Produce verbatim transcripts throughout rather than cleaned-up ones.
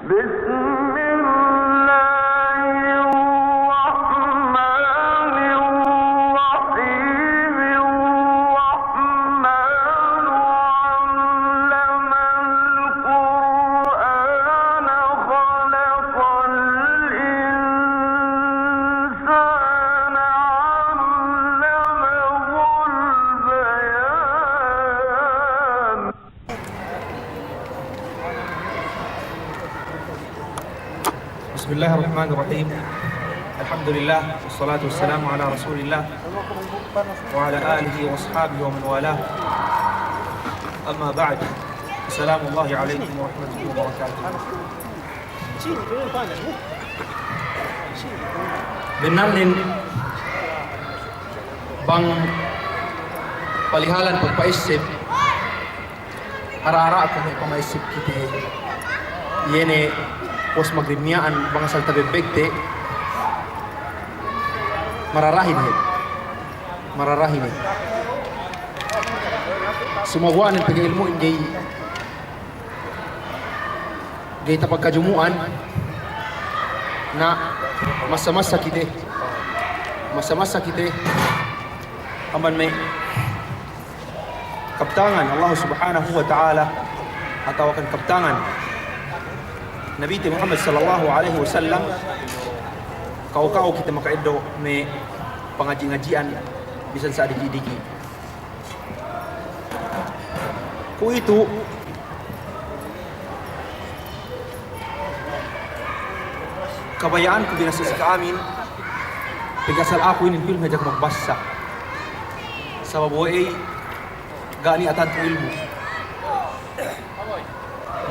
بسم الله الرحمن الرحيم. الرحمن علم القرآن خلق الإنسان علمه البيان. بسم الله الرحمن الرحيم. الحمد لله والصلاة والسلام على رسول الله وعلى آله وأصحابه ومن والاه. أما بعد. السلام الله عليكم ورحمته وبركاته. Bennalnen bang palihalan pagpa'esseb, ara-ara'ku me' pama'esseb kite, iye ne puwas magrib miya'an bang asal tabebbegte, mararahin he, mararahin he. Sumaguwa' ne pegge' ilmu'in ga'i ga'i tapagkajumu'an, na masa-masa kite, masa-masa kite amban me' kabtangan Allah Subhanahu wa Ta'ala atawa kan kabtangan Nabite Muhammad sallallahu alaihi wasallam, kaw-kaw kite maka'eddo' me' pangadji'-ngadji'an bisan sa' diki'-diki'. Kuwe'itu, kabaya'anku binassa si ka'amin, pegge' asal aku inin pilme hadja magbassa. Sabab we'ey ga' niya' tantu ilmu'.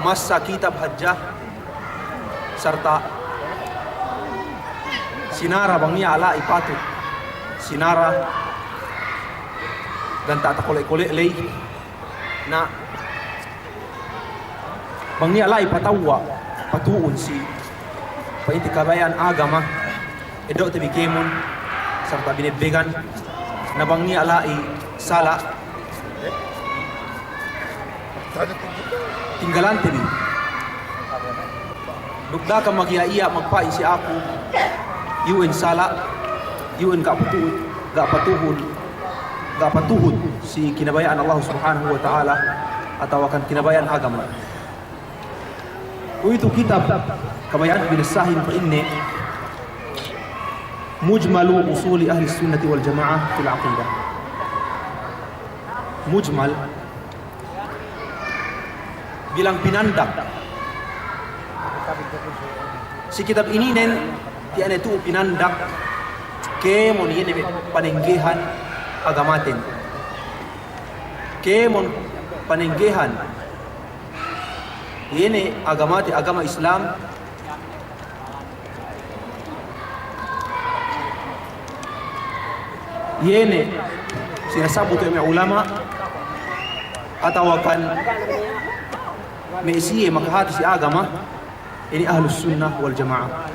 Massa kitab hadja, sarta' sinara bang niya' la'i patut sinara, ganta' takole'-kole' ley, na bang niya' la'i patawwa', patu'un si pa'inte kabaya'an agama, eddo'te bi kēmon sarta' binebbegan, na bang niya' la'i sala', tinggalante bi. Duk da'a kam magiya'-iya' magpa'in si aku, iyu'en sala', iyu'en ga' patuhut, ga' patuhut, ga' patuhut si kinabaya'an Allah Subhanahu wa Ta'ala, atawa kan kinabaya'an agama. Kuwe'itu kitab kabaya'an binassahin pa'inne Mujmalu Usuli Ahlis Sunnati wal Jama'ah fil Aqidah. Mujmal, bilang pinandak. Si kitab ininen, tiya' ne tu'u pinandak, kēmon iye ne me' panenggehan agamaten. Kēmon panenggehan iye ne agamate, agama Islam, iye ne sinasabbut we' me' ulama', atawa kan me' siye makahati si agama, inin Ahlus Sunnah wal Jama'ah.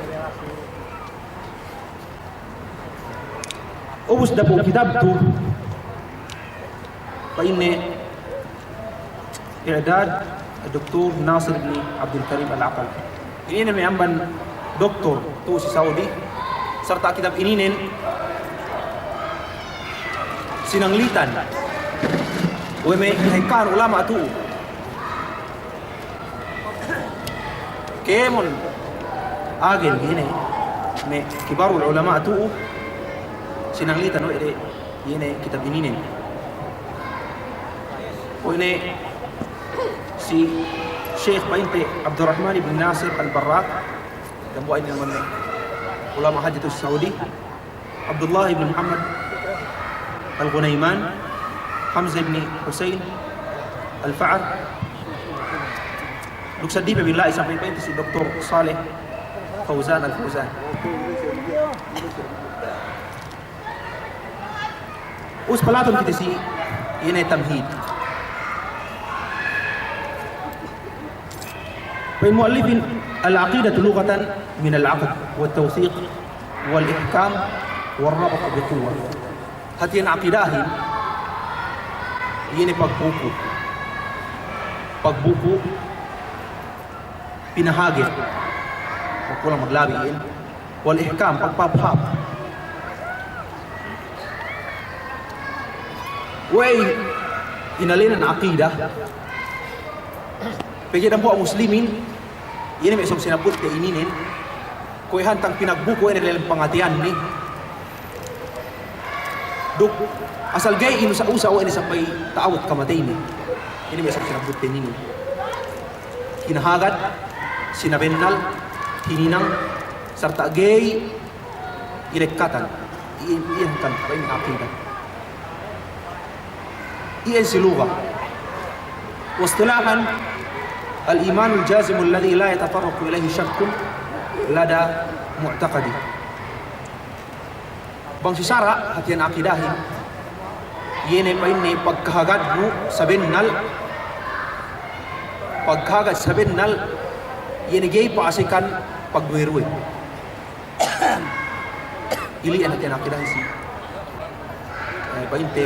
Ubus dapu' kitab tu, pa'inne i'dad Doktor Nasir bin Abdul Karim Al-Aqal. Ininen me' amban doktor tu'u si Saudi, sarta' kitab ininen sinanglitan we' me' kaheka'an ulama' tu'u. Kēmon agen ine me' kibarul ulama' tu'u, sinanglitan we' de ine kitab ininen. Kuwe' ine si Sheikh pa'inte Abdurrahman ibn Nasir Al-Barrak, dambuwa' inin amban me' ulama' hadis tu'u si Saudi. Abdullah ibn Muhammad Al-Ghunayman, Hamza ibn Hussein Al-Fa'ar, duk seddili pe bi la'i sampay pa'inte si Doktor Saleh Fawzan Al-Fawzan. Ubus palatun kite si ine tamhid. Pa'in mu'allifin, al-aqidatu lughatan min al-aqd wa tawthiq wal ihkam wal rabt bi quwwah. Hātinen aqidahin, iye ne pagbuku'. Pagbuku', pinahaget. Kulang maglabi iyan. Wal ihkam, pagpahāp. We'ey inēnan aqida. Pegge' dambuwa' muslimin, iye ne me' sōng sinabutte ininen, kuwe' hantang pinagbuku we' ne diyalem pangateyanne. Duk asal ga'i inusa'-usa' we' ne sampay ta'abut kamateyne. Ine me' sōng sinabutte ininen. Kinahagad, sinabennal, hininang, sarta' ga'i ilekkatan. Iyan, iyan kan, pa'in aqida. Iyan si luga. واصطلاحا: الإيمان الجازم الذي لا يتطرق إليه شك لدى معتقده. Bang si sara', hātihan aqidahin, iye ne pa'inne pagkahagadnu sabennal, pagkahagad sabennal, iye ne ga'i pa'asekan pagduwe-duwe. Ili' iyan hātihan aqidahin si, eh, pa'inte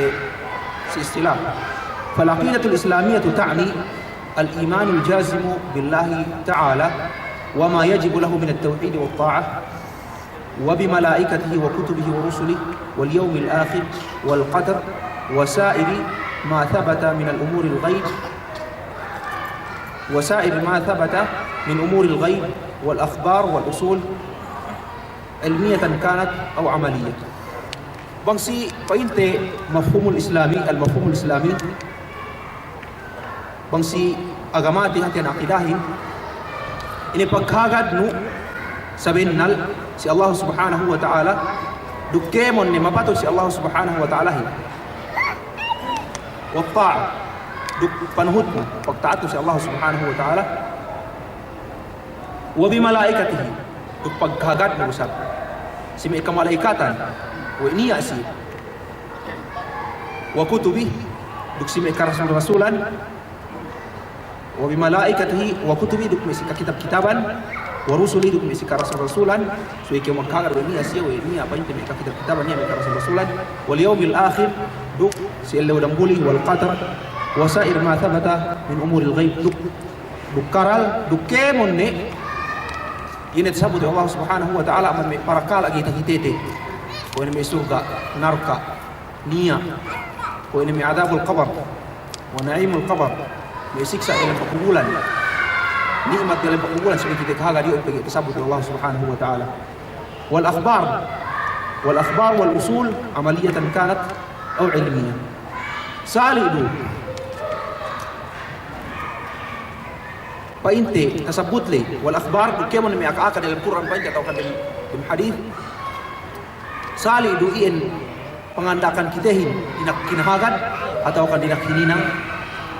si istilah. فالعقيدة الإسلامية تعني الإيمان الجازم بالله تعالى وما يجب له من التوحيد والطاعة وبملائكته وكتبه ورسله واليوم الآخر والقدر وسائر ما ثبت من الأمور الغيب، وسائر ما ثبت من أمور الغيب والأخبار والأصول علمية كانت أو عملية. Bang si pa'inte mafhumul islami, al-mafhumul islami, bang si agamate hātihan aqidahin, ine pagkahagadnu sabennal si Allah Subhanahu wa Ta'ala, duk kēmon ne mapatut si Allah Subhanahu wa Ta'alahin. Wat-ta'ah, duk panuhutnu, pagta'atnu si Allah Subhanahu wa Ta'ala. Wa bi malaikatihi, duk pagkahagadnu du isab si me' kamalaikatan, we' niya' siye. Wa kutubihi, duk si me' karasul-rasulan. Wa bi malaikatihi wa kutubihi, duk me' si kakitab-kitaban. Wa rusulihi, duk me' si karasul-rasulan. Subey kew magkahagad we' niya' siye, we' niya' pa'inte me' kakitab-kitaban, niya' me' karasul-rasulan. Wal yawmil akhir, duk si ellew damuli, wal qadar. Wa sa'ir ma thabata min umuril ghaib, duk, duk karal, duk kēmon ne iye ne tasabut we' Allah Subhanahu wa Ta'ala amban me' parakala' ga'i takitete. Kuwe' ne me' surga', narka', niya', kuwe' ne me' adabul qabr, wa na'imul qabr, me' siksa' diyalem pakubulan, ni'mat diyalem pakubulan, subey kite kahagad iyu' pegge' tasabut we' Allah Subhanahu wa Ta'ala. Wal akhbar, wal akhbar wal usul amaliyatan kanat aw ilmiyah. Sali' du pa'inte tasabut ley, wal akhbar, duk kēmon me' aka-aka diyalem Kur'an pa'inte atawa kan dem, dem hadis. Sali' du iyan panganda'akan kitehin, dina'ak kinahagad, atawa kan dina'ak hininang,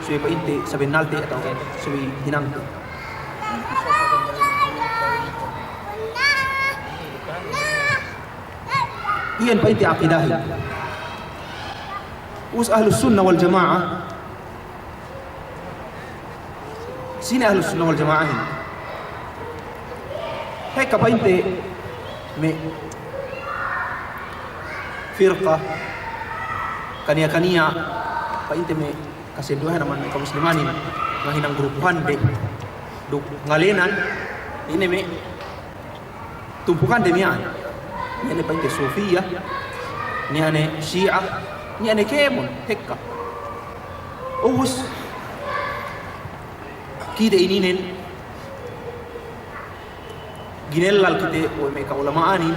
subey pa'inte sabennalte, atawa kan subey hinangte. Iyan pa'inte aqidahin. Us Ahlus Sunnah wal Jama'ah, sine Ahlus Sunnah wal Jama'ahin? Hekka pa'inte me' firqa, kaniya-kaniya pa'inte me' kasenduwehan amban me' kamuslimanin, ngahinang grupuhande, duk ngalenan, ine me' tumpukande miya'an. Niya' ne pa'inte Sufiya, niya' ne Shi'a, niya' ne kēmon, hekka. Ubus, kite ininen, ginellal kite we' me' ka'ulama'anin,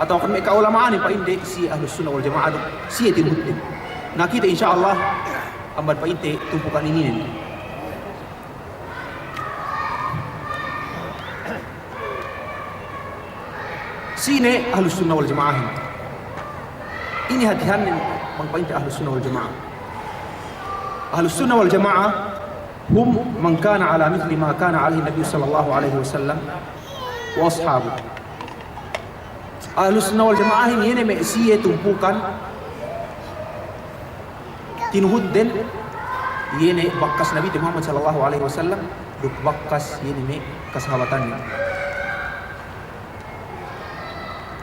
atawa kan me' ka'ulama'anin pa'inde siye Ahlus Sunnah wal Jama'ah du, siye tinuhutte. Na kite insya Allah, amban pa'inte tumpukan ininen. Sine Ahlus Sunnah wal Jama'ahin? Ine hātihannen bang pa'inte Ahlus Sunnah wal Jama'ah? Ahlus Sunnah wal Jama'ah hum man kana ala mithli ma kana alaihi Nabi sallallahu alaihi wasallam wa ashabuh. Ahlus Sunnah wal Jama'ahin iye ne me' siye tumpukan tinuhutden, iye ne bakas Nabite Muhammad sallallahu alaihi wasallam, duk bakas iye ne me' kasahabatanne.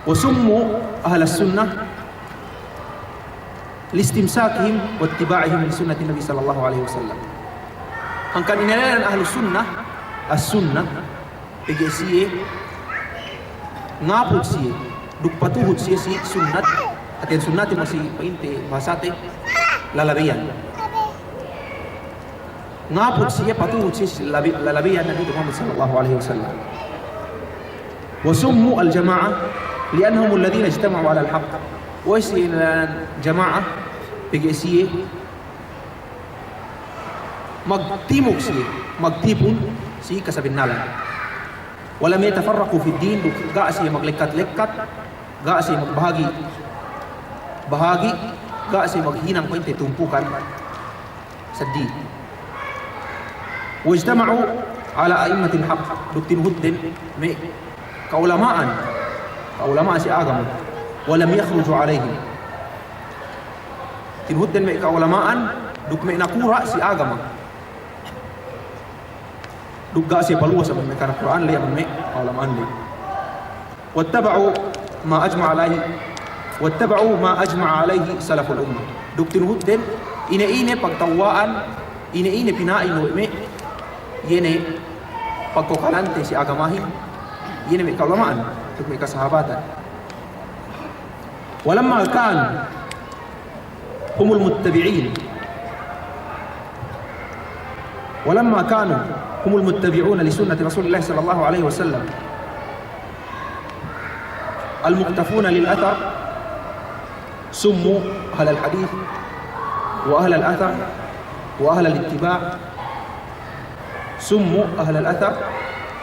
Wa summu ahlas sunnah listimsakihim wattiba'ihim li sunnati Nabi sallallahu alaihi wasallam. Hangkan inēnan Ahlus Sunnah, as-sunnah, pegge' siye ngaput siye, duk patuhut siye si sunnat, hātinen sunnat masi pa'inte bahasate lalabeyan. Ngaput siye, patuhut siye si labi-, lalabeyan Nabite Muhammad sallallahu alaihi wasallam. Wa summu al-jama'ah li'annahum alladhina ijtama'u 'ala al-haqq. We'ey siye inēnan jama'ah? Pegge' siye magtimuk siye, magtipun si kasabennalan. Wa lam yatafarraqu fid din, duk ga' siye maglekkat-lekkat, ga' siye magbahagi', bahagi', ga' siye maghinang pa'inte tumpukan seddili. Wajtama'u 'ala a'immatil haqq, duk tinuhutden me' ka'ulama'an, ka'ulama'an si agama. Wa lam yakhruju 'alaihim. Tinuhutden me' ka'ulama'an, duk me' nakura' si agama. Duk ga' siye paluwas amban me' kanakura'an ley, amban me' ka'ulama'an ley. Wattaba'u ma ajma'a 'alaihi, wattaba'u ma ajma'a 'alaihi salaful ummah. Duk tinuhutden ine-ine pagtewwa'an, ine-ine pina'in we' me', iye ne pagkokalante si agamahin, iye ne me' ka'ulama'an, duk me' kasahabatan. Walamma kanu humul muttabi'in. Walamma kanu humul muttabi'una li sunnati Rasulillahi sallallahu alaihi wasallam al-muqtafuna lil athar, summu ahlal hadith wa ahlal athar wa ahlal ittiba'. Summu ahlal athar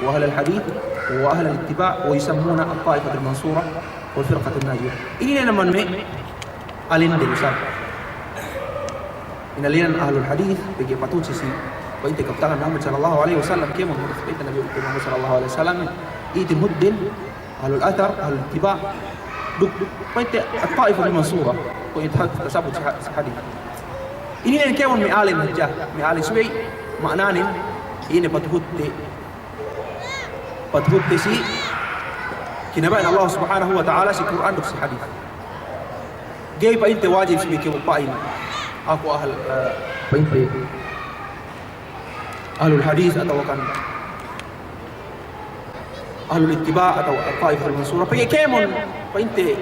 wa ahlal hadith wa ahlal ittiba' wa yusammuna at-ta'ifatal mansura wal firqatan najiyah. Inin ne amban me' alen de usab. Inēnan ahlul hadith, pegge' patuhut si, si pa'inte kabtangan Muhammad sallallahu alaihi wasallam, kēmon pa'inte Nabi Muhammad sallallahu alaihi wasallam, iye tinuhutden ahlul athar, ahlul ittiba', duk, duk pa'inte at-ta'ifatul mansura, kuwe' inin ta-, tasabut si ha-, si hadith. Inin ne kēmon me' alen hadja, me' alen subey, ma'ananen, ine patuhutte, patuhutte si kinabaya'an Allah Subhanahu wa Ta'ala si Kur'an duk si hadith. Ga'i pa'inte wajib subey kēmon pa'in aku ahl, eh, pa'inte ahlul hadith atawa kan ahlul ittiba' atawa at-ta'ifatul mansura. Pegge' kēmon pa'inte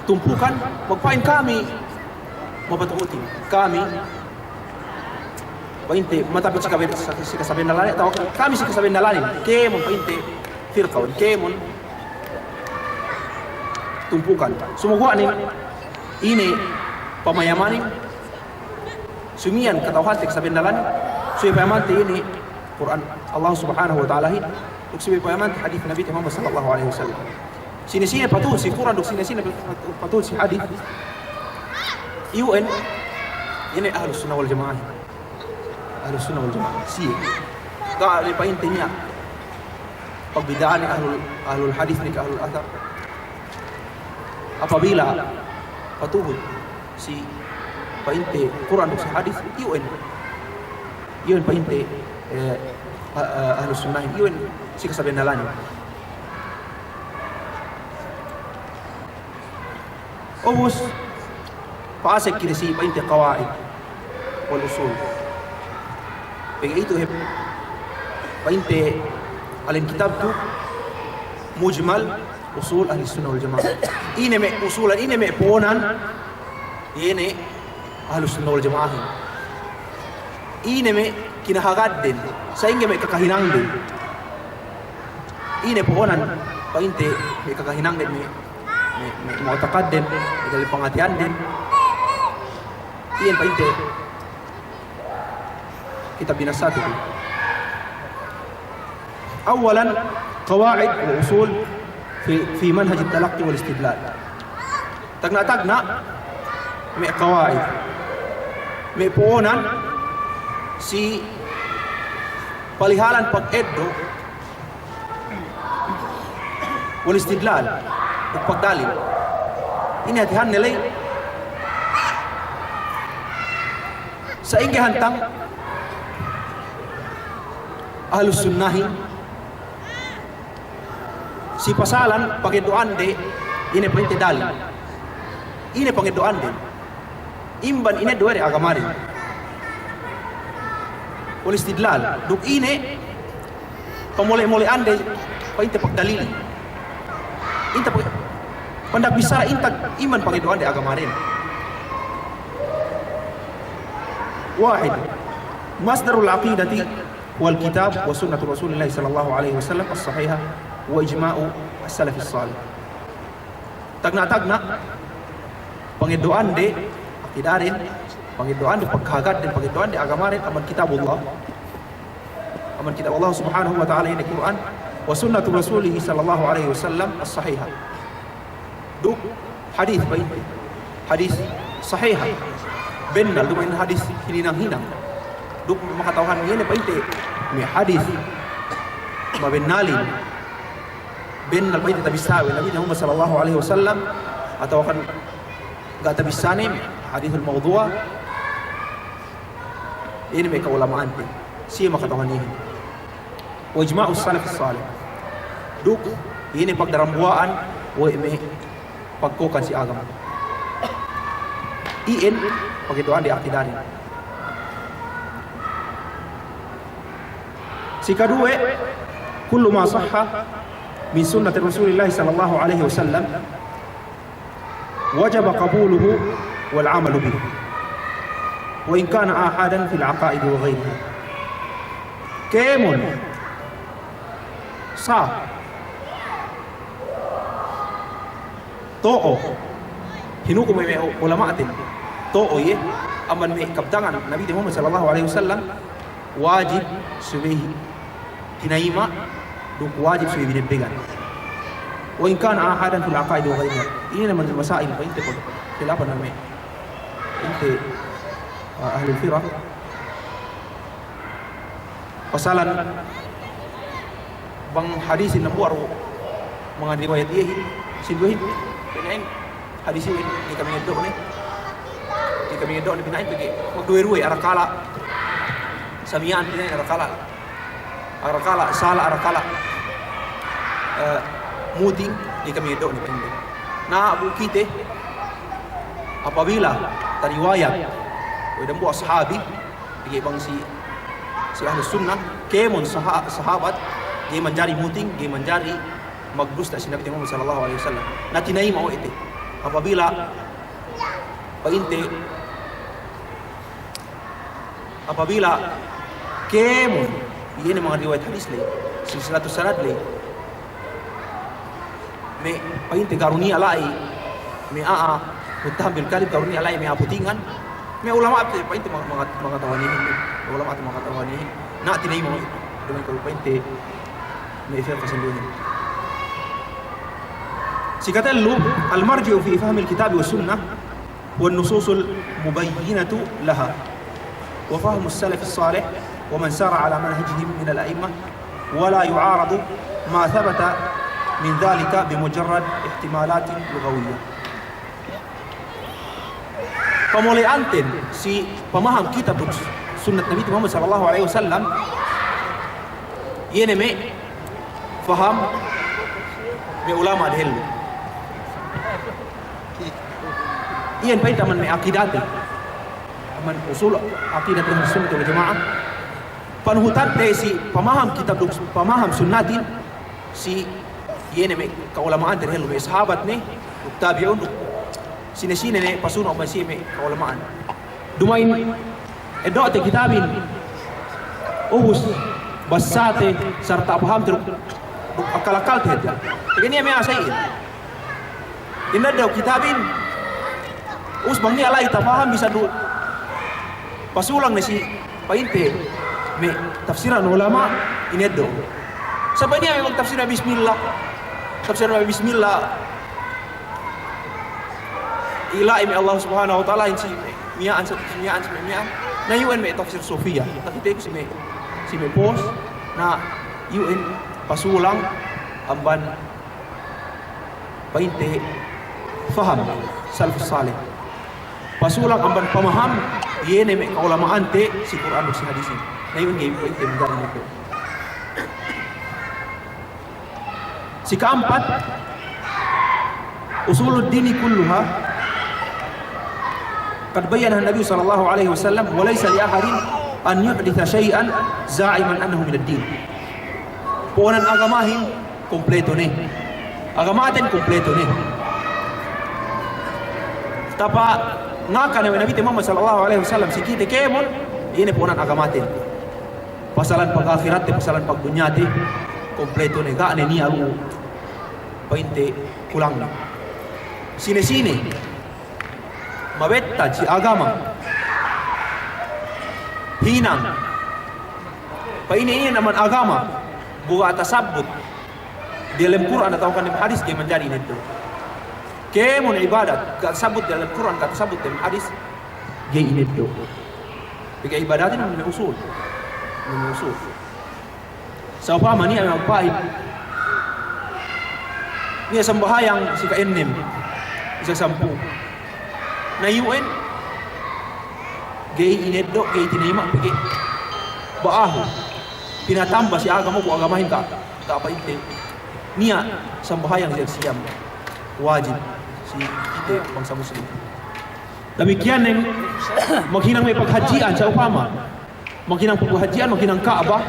tumpukan, magpa'in kami mapatuhutin. Kami pa'inte matapit si kabe-, si kasabennalan, atawa kami si kasabennalan. Kēmon pa'inte firqa, kēmon tumpukan. Sumaguwa' ne ine pamayamanin, sumiyan kata'uhante kasabennalan, subey payamante ine Kur'an Allah Subhanahu wa Ta'alahin, duk subey payamante hadith Nabite Muhammad sallallahu alaihi wasallam. Sine-sine patuhut si Kur'an duk sine-sine patuhut si hadith, iyu'en, ine Ahlus Sunnah wal Jama'ah. Ahlus Sunnah wal Jama'ah. Siye. Ga' ne pa'inte niya' pagbida'an ahlul, ahlul hadith duk ahlul athar. Apabila patuhut si pa'inte Kur'an duk si hadith, iyu'en. Iyu'en pa'inte, eh, a-, a-, Ahlus Sunnahin, iyu'en si kasabennalanin. Ubus, pa'asek kite si pa'inte qawaid wal usul. Pegge' itu hep pa'inte alen kitab tu mujmal usul Ahlus Sunnah wal Jama'ah. Ine me' usulan, ine me' po'onan, iye ne Ahlus Sunnah wal Jama'ahin. Ine me' kinahagadden, sa'ingge me' kakahinangden. Ine po'onan pa'inte me' kakahinangden, me', me', me' mu'taqadden, me' dalil pangateyanden. Iyan pa'inte kitab binassa tu. Awwalan, qawaid wa usul fi, fi manhaj at-talaqqi wal istidlal. Tagna'-tagna' me' qawaid, me' po'onan si palihalan pageddo' wal istidlal, duk pagdalil. Ine hātihanne ley? Sa'ingge hantang Ahlus Sunnahin si pasalan pageddo'ande, ine pa'inte dalil. Ine pageddo'ande? Imban ine duwe de agamaden. Wal istidlal. Duk ine Pamole'-mole'ande, pa'inte pagdalil. Inte pag-, pandak bissara inte iman pangeddo'ande agamaden. Wahid, masdarul aqidati wal kitab wa sunnatu Rasulillahi sallallahu alaihi wasallam as-sahihah wa ijma'u as-salafis salih. Tagna'-tagna' pangeddo'ande, akidaden, pangeddo'ande, pagkahagadden, pangeddo'ande agamaden, amban kitabullah. Amban kitab Allah Subhanahu wa Ta'ala, iye ne Kur'an, wa sunnatu Rasulihi sallallahu alaihi wasallam as-sahihah. Duk hadis pa'inte. Hadis sahihah. Bennal, duk pa'in hadis hininang-hinang. Duk makata'uhan iye ne pa'inte me' hadis mabennalin. Bennal pa'inte tabissā we' Nabi Muhammad sallallahu alaihi wasallam, atawa kan ga' tabissā ne, hadisul mawdu', iye ne me' ka'ulama'ante. Siye makata'uhan iyehin. Wa ijma'us salafis salih. Duk iye ne pagdarambuwa'an we' me' pagkokan si agama. Iyan pageddo'ande akidaden. Sikaduwe, kullu ma sahha min sunnati Rasulillahi sallallahu alaihi wasallam wajaba qabuluhu wal amalu bihi, wa in kana ahadan fil aqaidi wa ghairiha. Kēmon sa to'o, hinukum we' me' ulama'ten, to'o iye amban me' kabtangan Nabite Muhammad sallallahu alaihi wasallam, wajib subey tinayima', duk wajib subey binebbegan. Wa in kana ahadan fil aqaidi wa ghairiha. Inin ne masail pa'inte pagkhilafan me' pa'inte, ah, ahlul firaq. Pasalan bang hadisin dambuwa' du manga riwayat iyehin, sinduwehin, pina'in hadis iyehin, ga'i kami ngeddo' ne. Ga'i kami ngeddo' ne pina'in pegge' magduwe-duwe, arakala' sa miya'an pina'in, arakala', arakala' sala', arakala', eh, muting, ga'i kami ngeddo' ne pina'in. Na bu kite, apabila tariwayat we' dambuwa' sahabi, pegge' bang si, si Ahlus Sunnah, kēmon saha-, sahabat ga'i manjari muting, ga'i manjari magdusta' si Nabite Muhammad sallallahu alaihi wasallam. Na tinayima' we' te. Apabila pa'inte, apabila kēmon, iye ne manga riwayat hadis ley, silsilatus sanad ley, me' pa'inte ga' du niya' la'i me' a'a muttaham bil kadhib, ga' du niya' la'i me' a'a putingan, me' ulama'te pa'inte manga-, manga-, mangata'uhan iyehin, me' ulama'te mangata'uhan iyehin, na tinayima' we' te, duma'in kalu pa'inte me' firqa sinduwehin. Sikatellu, al-marji'u fi fahmil kitabi was sunnah wan nususul mubayyinatu laha, wa fahmus salafis salih, wa man sara ala manhajihim minal a'immah, wa la yu'aradu ma thabata min dhalika bi mujarrad ihtimalatin lughawiyyah. Pamole'anten si pamaham kitab duk sunnat Nabi Muhammad sallallahu alaihi wasallam, iye ne me' faham me' ulama' dehellu. Iyan pa'inte amban me' akidate, amban usul akidat Ahlus Sunnah wal Jama'ah. Panuhutante si pamaham kitab duk pamaham sunnatin, si iye ne me' ka'ulama'ante dehellu, me' sahabat ne, duk tabi'un, duk sine-sine ne pasunu' amban siye me' ka'ulama'an. Duma'in eddo'te kitabin, ubus bassate sarta' pahamte duk, duk akal-akalte edda'. Pegge' niya' me' asal iyan. Ineddo' kitabin, ubus bang niya' la'i tapaham bisan du pasulang ne si pa'inte me' tafsiran ulama', ineddo'. Sabab niya' me' magtafsir me' bismillah, tafsir me' bismillah, ila'i me' Allah Subhanahu wa Ta'ala, in si miya'an, si miya'an, si miya'an. Na iyu'en me' tafsir sufiya. Takiteku si me', si me' pos, na iyu'en pasulang amban pa'inte faham salafus salih. Pasulang amban pamaham iye ne me' ka'ulama'ante si Kur'an duk si hadisin. Na iyu'en ga'i pa'inte manjari ne. Sika'ampat, usuluddini kulluha qad bayyanahan Nabiyyu sallallahu alaihi wasallam, wa laysa li ahadin an yuhditha shay'an za'iman annahu minad din. Po'onan agamahin kumpleto ne. Agamaten kumpleto ne. Tapangaka ne we' Nabite Muhammad sallallahu alaihi wasallam si kite kēmon, iye ne po'onan agamaten. Pasalan pag-ahiratte, pasalan pagdunyate, kumpleto ne, ga' ne niya' lu'u pa'inte kulang ne. Sine-sine mabettad si agama, hinang pa'in inin amban agama, bu ga' tasabbut diyalem Kur'an atawa kan dem hadis, ga'i manjari ineddo'. Kēmon ibadat ga' tasabbut diyalem Kur'an, ga' tasabbut dem hadis, ga'i ineddo'. Pegge' ibadatin me' usul. Me' usul. Sa'upama niya' me' magpa'in, niya' sambahayang si ka'ennem, isab sampū'. Na iyu'en ga'i ineddo', ga'i tinayima', pegge' ba'ahu pinatamba si agama, bu agamahin ka, ka pa'inte niya' sambahayang siyam-siyam wajib si kite bangsa Muslim. Damikkiyan ne maghinang me' paghadji'an, sa'upama maghinang paghadji'an, maghinang Ka'bah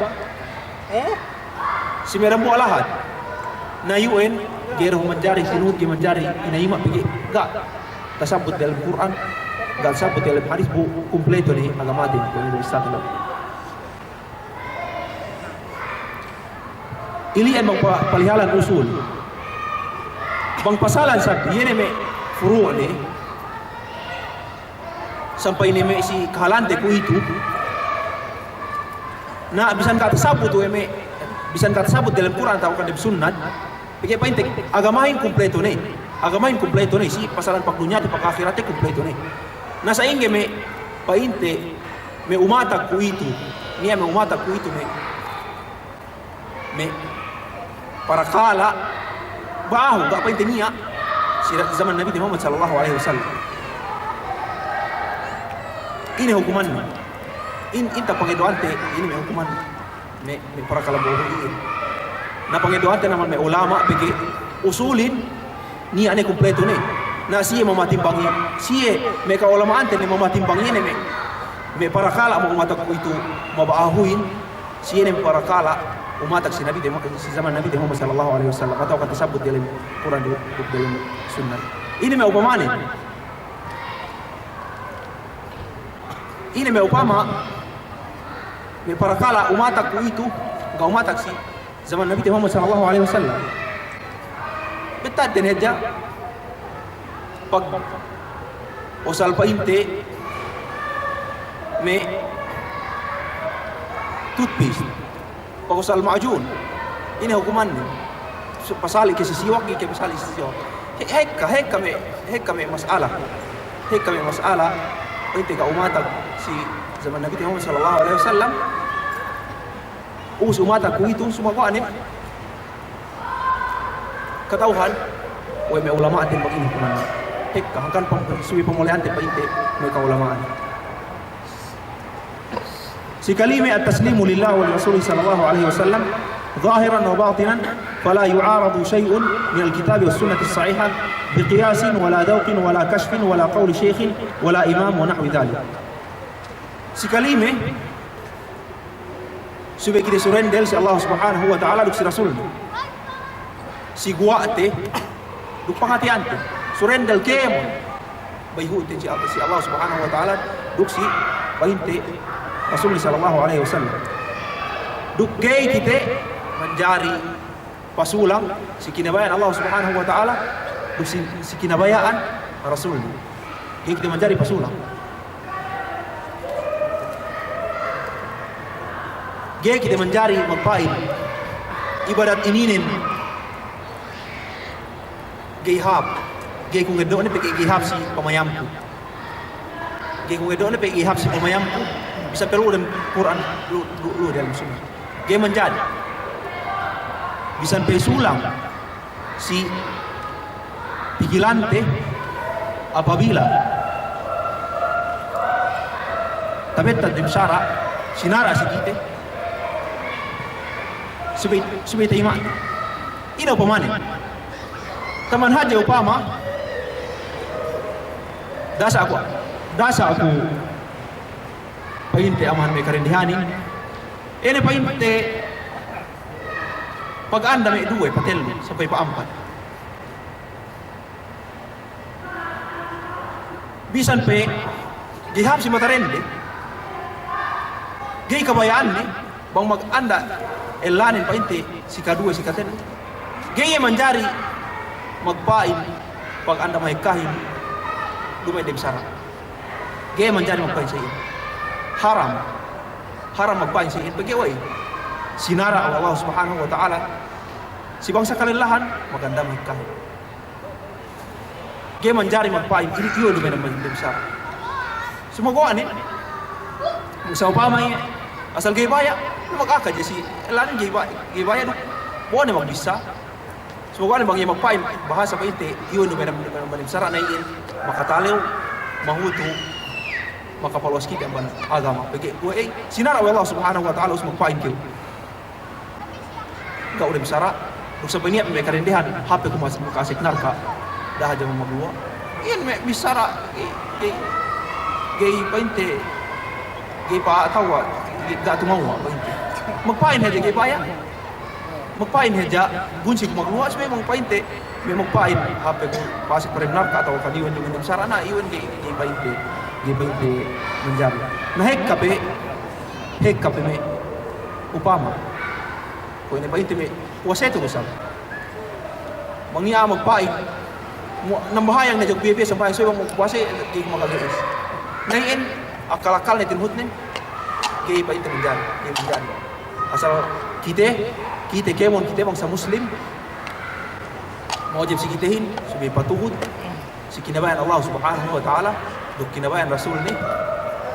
si me' dambuwa' lahat. Na iyu'en ga'i du manjari, si nuhut ga'i manjari inayima', pegge' ga' tasabbut diyalem Kur'an, ga' tasabbut diyalem hadis, bu kumpleto ne agamaten, bu ne du istate. Ili'en bang pa-, palihalan usul. Bang pasalan sab, iye ne me' furu' ne, sampay ne me' si kahalante kuwe'itu. Na bisan ga' tasabbut we' me', bisan ga' tasabbut diyalem Kur'an atawa kan dem sunnat, pegge' pa'inte agamahin kumpleto ne. Agamahin kumpleto ne, si pasalan pagdunyate, pagahiratte kumpleto ne. Na sa'ingge me' pa'inte me' umatak kuwe'itu, niya' me' umatak kuwe'itu me', me' parakala' ba'ahu, ga' pa'inte niya' si zaman Nabite Muhammad sallallahu alaihi wasallam. Ine hukumanne? In, in tapangeddo'ante, ine me' hukumanne? Me', me' parakala' ba'ahu iye. Na pangeddo'ante amban me' ulama' pegge' usulin niya' ne kumpleto ne. Na siye mamatimbang iye, siye me' ka'ulama'ante ne mamatimbang iye ne me', me' parakala' me' umatak kuwe'itu maba'ahuhin, siye ne me' parakala' umatak si Nabite Mu-, si zaman Nabite Muhammad sallallahu alaihi wasallam, atawa kan tasabbut diyalem Kur'an, diyalem sunnat. Ine me' upamane? Ine me' upama me' parakala' umatak kuwe'itu, ga' umatak si zaman Nabite Muhammad sallallahu alaihi wasallam. Bettadden hadja pag usal pa'inte me' toothpaste, pag usal ma'jun, ine hukumanne? Su-, pasali' ke si siwak, ga'i ke pasali' si siwak. He-, hekka, hekka me', hekka me' mas'ala. Hekka me' mas'ala, pa'inte ga' umatak si zaman Nabite Muhammad sallallahu alaihi wasallam. Ubus umatak kuwe'itu, sumaguwa' ne kata'uhan we' me' ulama'ten bang ine hukumanne. Hekka, hangkan pam-, subey pamole'ante pa'inte me' ka'ulama'an. Si kalime, التسليم لله ولرسوله صلى الله عليه وسلم ظاهرا وباطنا، فلا يعارض شيء من الكتاب والسنة الصحيحة بقياس ولا ذوق ولا كشف ولا قول شيخ ولا إمام ونحو ذلك. Si kalime, subey kite surendel si Allah Subhanahu wa Ta'ala duk si Rasulne. Si guwa'te duk pangateyante. Surendel kēmon bayhu'te si Allah, si Allah Subhanahu wa Ta'ala duk si pa'inte Rasulne sallallahu alaihi wasallam. Duk ga'i kite manjari pasulang si kinabaya'an Allah Subhanahu wa Ta'ala duk si, si kinabaya'an Rasulne. Ga'i kite manjari pasulang. Ga'i kite manjari magpa'in ibadat ininen ga'i hāp, ga'i ku ngeddo'ne pegge' ga'i hāp si pamayamku. Ga'i ku ngeddo'ne pegge' ga'i hāp si pamayamku. Bisan pe lu'u dem Kur'an, lu'u, lu'u, lu'u dem Sunnah. Ga'i manjari. Bisan pe sulang si pikilante, apabila tabettad dem sara', sinara' si kite, subey, subey tayima'te. Ine upamane? Taman hadja upama, dasa aku, dasa aku pa'inte amahan me' karendehanin, ine pa'inte Paganda me' duwe, patellu, sampay pa'ampat. Bisan pe ga'i hāp si mata dende, ga'i kabaya'anne bang maganda ellanen pa'inte si kaduwe, si katellu. Ga'i iye manjari magpa'in paganda mahekkahin duma'in dem sara'. Ga'i manjari magpa'in sa iyan. Haram. Haram magpa'in sa iyan. Pegge' we'ey? Sinara' we' Allah Subhanahu wa Ta'ala si bangsa kalellahan maganda mahekkahin. Ga'i manjari magpa'in, ine, iye du me' dem sara'. Sumaguwa' ne, sa'upama iye asal ga'i baya', magaka je si ellanen ga'i ba-, ga'i baya' du. Bo'one magbissā. Sumaguwa' ne bang iye magpa'in bahasa pa'inte, iye du me' dem, me' dem sara', na iyan makatalew, mahutu, makapaluwas kite amban agama. Pegge' we'ey? Sinara' we' Allah Subhanahu wa Ta'ala ubus magpa'in kew. Ga' du dem sara', duk sampay niya' me' kadendehan, hāp pe ku mas-, maka'asek narka', da'a hadja magluwa'. Iyan me' bissara, ga'i, ga'i, ga'i pa'inte, ga'i pa'atawa, ga'i, ga' tumewwa' pa'inte. Magpa'in hadja ga'i baya'. Magpa'in hadja, gunsi ku magluwa', subey bang pa'inte, me' magpa'in, hāp pe ku pa'asek pe dem narka' atawa kaniwan du me' dem sara', na iyan ga'i, ga'i pa'inte, ga'i pa'inte manjari. Na hekka pe, hekka pe me' upama. Kuwe' ne pa'inte me' puwase tu' usab. Bang niya' magpa'in, mu-, nambahayang ne hadja ku piye-piye sambahayang, subey bang puwase, ga'i ku makaga'is. Na iyan, akal-akalne, tinuhutnen, ga'i pa'inte manjari, ga'i manjari. Asal kite, kite kēmon, kite bangsa Muslim, mawajib si kitehin, subey patuhut si kinabaya'an Allah Subhanahu wa Ta'ala, duk kinabaya'an Rasulne,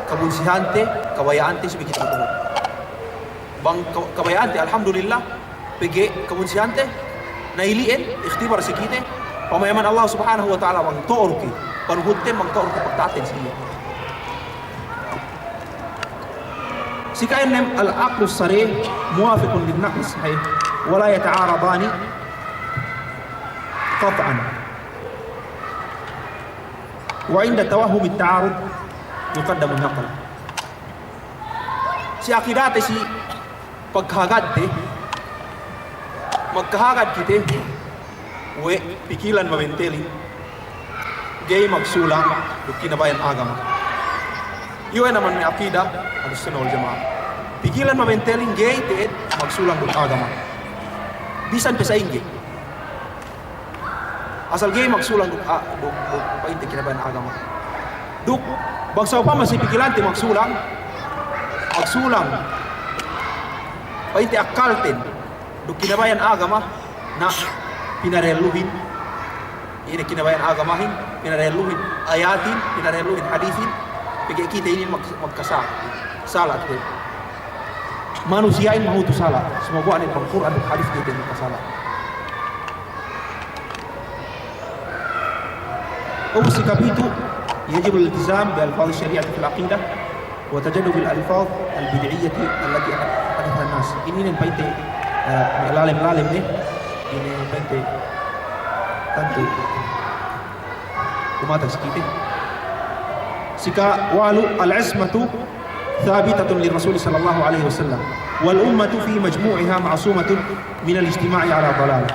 kabunsihante, kabaya'ante, subey kite patuhut. Bang ka-, kabaya'ante, alhamdulillah, pegge' kabunsihante, na ili'en, ikhtibar si kite, pamayaman Allah Subhanahu wa Ta'ala bang to'o du ke panuhutten, bang to'o du ke pagta'atten si iye. Si ka'ennem, العقل الصريح موافق للنقل الصحيح ولا يتعارضان قطعا، وعند توهم التعارض يقدم النقل. Si akidate, si pagkahagadte, magkahagad kite we' pikilan mabentelin, ga'i magsulang duk kinabaya'an agama. Iye we' naman me' akida Ahlus Sunnah wal Jama'ah. Pikilan mabentelin ga'i te'ed magsulang duk agama. Bisan pe sa'ingge. Asal ga'i magsulang duk a-, duk, duk pa'inte kinabaya'an agama. Duk bang sa'upama si pikilante magsulang, magsulang pa'inte akkalten duk kinabaya'an agama, na pinadehelluhin, ine, kinabaya'an agamahin, pinadehelluhin ayatin, pinadehelluhin hadisin, pegge' kite inin mag-, magkasa-, sala' kite. Manusiya'in mahutu sala', sumaguwa' ne bang Kur'an duk hadis kite magkasala'. Ubus si kapitu', يجب الالتزام بألفاظ الشريعة في العقيدة وتجنب الألفاظ البدعية التي أحدثها الناس. Ininen pa'inte, eh, me' lalem-lalem ne, ine pa'inte tantu kumatag si kite. Si kawalu, العصمة ثابتة للرسول صلى الله عليه وسلم والأمة في مجموعها معصومة من الاجتماع على ضلالة.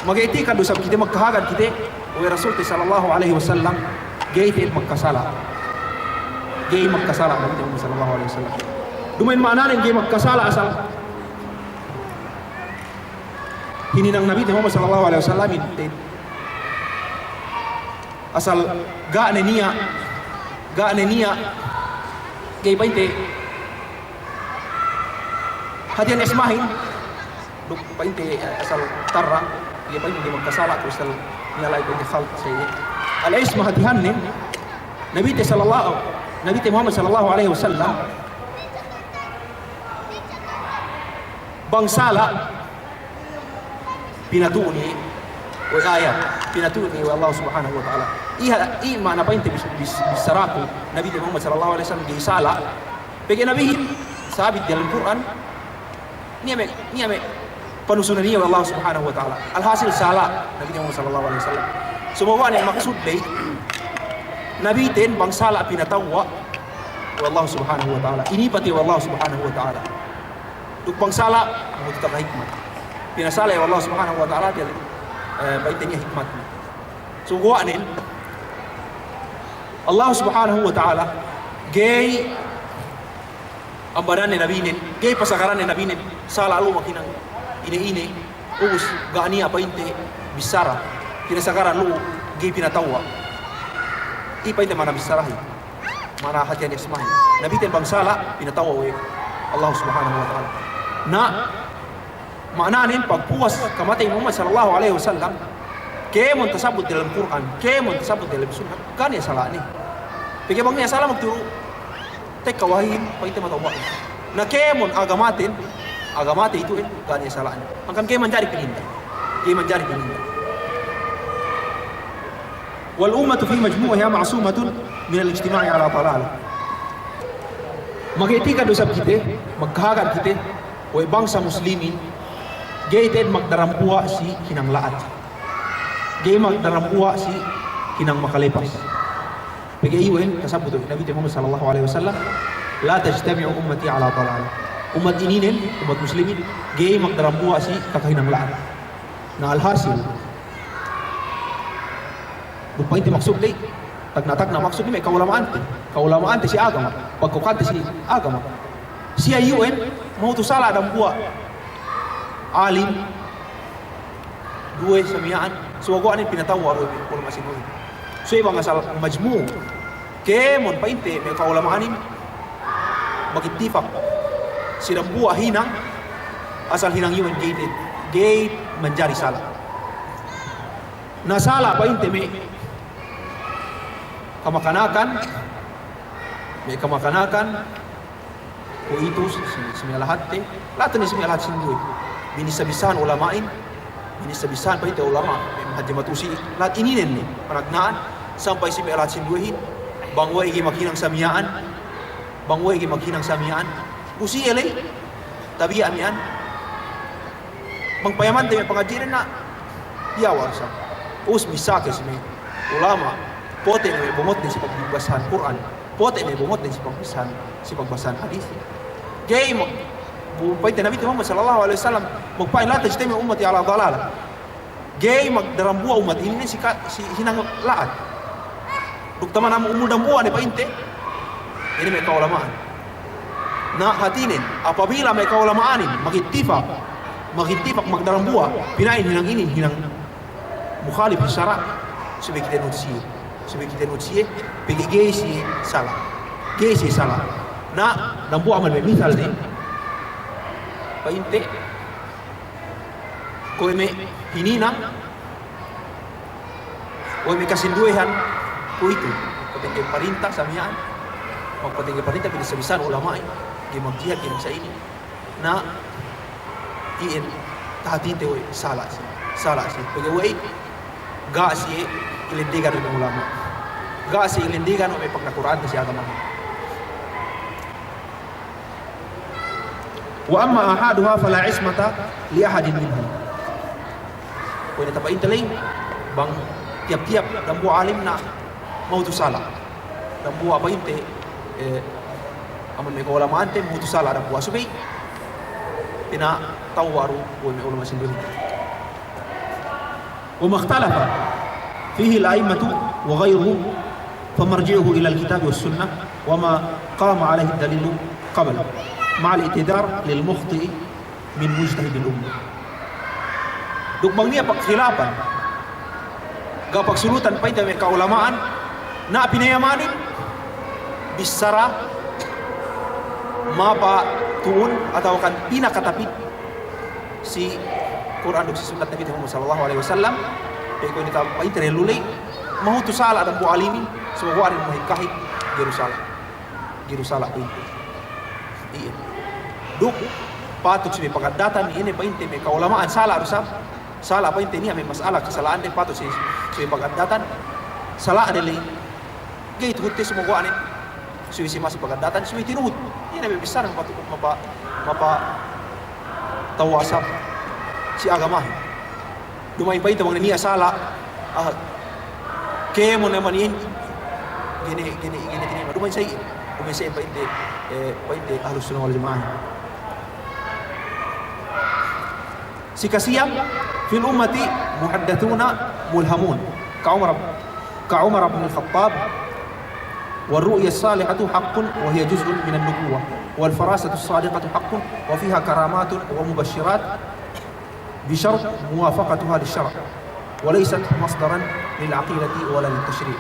Mag'i'tikad du isab kite, magkahagad kite we' Rasulte sallallahu alaihi wasallam, ga'i te'ed magkasala'. Ga'i magkasala' Nabite Muhammad sallallahu alaihi wasallam. Duma'in ma'ananen ga'i magkasala' asal hininang Nabite Muhammad sallallahu alaihi wasallam, te'ed asal ga' ne niya', ga' ne niya', ga'i pa'inte hātihan ismahin, duk pa'inte, eh, asal tarra, iye pa'inte ga'i magkasala', asal niya' la'i pa'inte khalq sa iye. Al-isma hātihanne, Nabite sallallahu, Nabite Muhammad sallallahu alaihi wasallam, bang sala', pinatu'un iye we' ayat, pinatu'un iye we' Allah Subhanahu wa Ta'ala. Iha, i ma'ana pa'inte bis-, bis-, bissaraku, Nabite Muhammad sallallahu alaihi wasallam ga'i sala', pegge' Nabihin sabit diyalem Kur'an, niya' me', niya' me' panusunan iye we' Allah Subhanahu wa Ta'ala. Alhasil sala' Nabite Muhammad sallallahu alaihi wasallam. Sumaguwa' ne maksud ley, Nabiten bang sala' pinatewwa' we' Allah Subhanahu wa Ta'ala. Inipat iye we' Allah Subhanahu wa Ta'ala. Duk bang sala', mahutu taga hikmat. Pinasala' we' Allah Subhanahu wa Ta'ala diyalem, eh, pa'inte niya' hikmatne. So, guwa'nen, Allah Subhanahu wa Ta'ala, ga'i ambananne nabinen, ga'i pasagaranne nabinen, sala' lu'u maghinang ine-ine, ubus ga' niya' pa'inte bissara, pinasagaran lu'u, ga'i pinatawwa'. Iye pa'inte ma'ana bissarahin. Ma'ana hātinen ismahin. Nabiten bang sala', pinatawwa' we' Allah Subhanahu wa Ta'ala. Na, ma'ananen pagpuwas kamatey Muhammad sallallahu alaihi wasallam, kēmon tasabbut diyalem Kur'an, kēmon tasabbut diyalem Sunnah, ga' niya' sala'ne. Pegge' bang niya' sala' magturu' tekka wahihin, pa'inte matawwa'. Na kēmon agamaten, agamate itu'en, ga' niya' sala'ne. Hangkan ga'i manjari pininda. Ga'i manjari pininda. والأمة في مجموعها معصومة من الاجتماع على ضلالة. Mag'i'tikad du isab kite, magkahagad kite, we' bangsa muslimin, ga'i te'ed magdarambuwa' si hinang la'at. Ga'i magdarambuwa' si hinang makalepas. Pegge' iyu'en, tasabbut we' Nabite Muhammad sallallahu alaihi wasallam, لا تجتمع أمتي على ضلالة. Ummat ininen, ummat muslimin, ga'i magdarambuwa' si kakahinang la'at. Na alhasil, duk pa'inte maksudte, tagna'-tagna' maksudne me' kaulama'ante, kaulama'ante si agama, pagkokante si agama. Siye iyu'en, mahutu sala' dambuwa' alim, duwe samiya'an, sumaguwa'nen pinatawwa' du we' ulama' sinduwehin. So iye bang asal majmu', kēmon pa'inte me' kaulama'anin, magittifak si dambuwa' hinang, asal hinang iyu'en ga'i te-, ga'i manjari sala'. Na sala' pa'inte me' kamakanakan, me' kamakanakan, kuwe'itu si, si, si me' lahatte, lahat ne si me' lahat sinduwe. Binissā-bissāhan ulama'in, binissā-bissāhan pa'inte ulama', me' Hadji Matusi, lahat ininen ne, panagna'an, sampay si me' lahat sinduwehin, bang we' ga'i maghinang samiya'an, bang we' ga'i maghinang samiya'an, bu siye ley, tabiya' miya'an, bang payamante me' pangadji'den na, iyawa' du sa. Ubus bissā ke si me' ulama', pote' ne me' bongotden si pagbassahan Kur'an, pote' ne bongotden si pagbassahan, si pagbassahan hadis. Ga'i mag-, bu pa'inte Nabite Muhammad sallallahu alaihi wasallam, magpa'in لا تجتمع أمتي على ضلالة. Ga'i magdarambuwa' ummat ininen si ka-, si hinang la'at. Duk taman amu umul dambuwa' ne pa'inte, ine me' kaulama'an. Na hātinen, apabila me' kaulama'anin magittifak, magittifak magdarambuwa', pina'in hinang inin, hinang mukhalif si sara', subey kite nuhut siye, subey kite nuhut siye, pegge' ga'i siye sala'. Ga'i siye sala'. Na dambuwa' amban me' misal ne, pa'inte, kuwe' me' hininang, kuwe' me' kasinduwehan, kuwe'itu. Patengge parinta samiya'an, magpatengge parinta binissā-bissāhan ulama'in, ga'i magjihad, ga'i magsa'inin. Na, iyan, tahātinte we' sala' si, sala' si. Pegge' we' ga' siye ilendegan we' me' ulama'. Ga' siye ilendegan we' me' pagnakura'ante si agama. وأما آحادها فلا عصمة لأحد منهم. Kuwe' ne tapa'inte ley, bang tiyap-tiyap dambuwa' alim na mahutu sala'. Dambuwa' pa'inte, eh, amban me' kaulama'ante mahutu sala' dambuwa', subey pinatawwa' du we' me' ulama' sinduwehin. وما اختلف فيه الأئمة وغيرهم فمرجعه إلى الكتاب والسنة وما قام عليه الدليل قبل، مع الاعتذار للمخطئ من مجتهد الأمة. Duk bang niya' pagkhilapan, ga' pagsulutan pa'inte me' kaulama'an, na pinayamanin bissara mapatu'un atawakan pinakatapit si Kur'an duk si sunnat Nabite Muhammad sallallahu alaihi wasallam, pegge' kuwe' ne tapa'inte dehellu ley, mahutu sala' dambuwa' alimin, sumaguwa'nen mahit-kahit, ga'i du sala'. Ga'i du sala' pa'inte. Iye. Duk, patut subey pagaddatan, ine pa'inte me' kaulama'an sala' du sa, sala' pa'inte niya' me' mas'ala kasala'ande patut subey, subey pagaddatan, sala'de ley, ga'i tuhutte sumaguwa'nen. Subey si masi pagaddatan, subey tinuhut. Iye ne me' bissara mapa-, mapa-, mapatawwa' sab si agamahin. Duma'in pa'inte bang ne niya' sala', ah, kēmon ne manihin, ga'i ne, ga'i ne, ga'i ne tinayima'. Duma'in sa iyan, duma'in sa iyan pa'inte, eh, pa'inte Ahlus Sunnah wal Jama'ah. Si kasiyam, في الأمة محدثون ملهمون كعمر، كعمر بن الخطاب، والرؤيا الصالحة حق وهي جزء من النبوة، والفراسة الصادقة حق وفيها كرامات ومبشرات بشرط موافقتها للشرع، وليست مصدرا للعقيدة ولا للتشريع.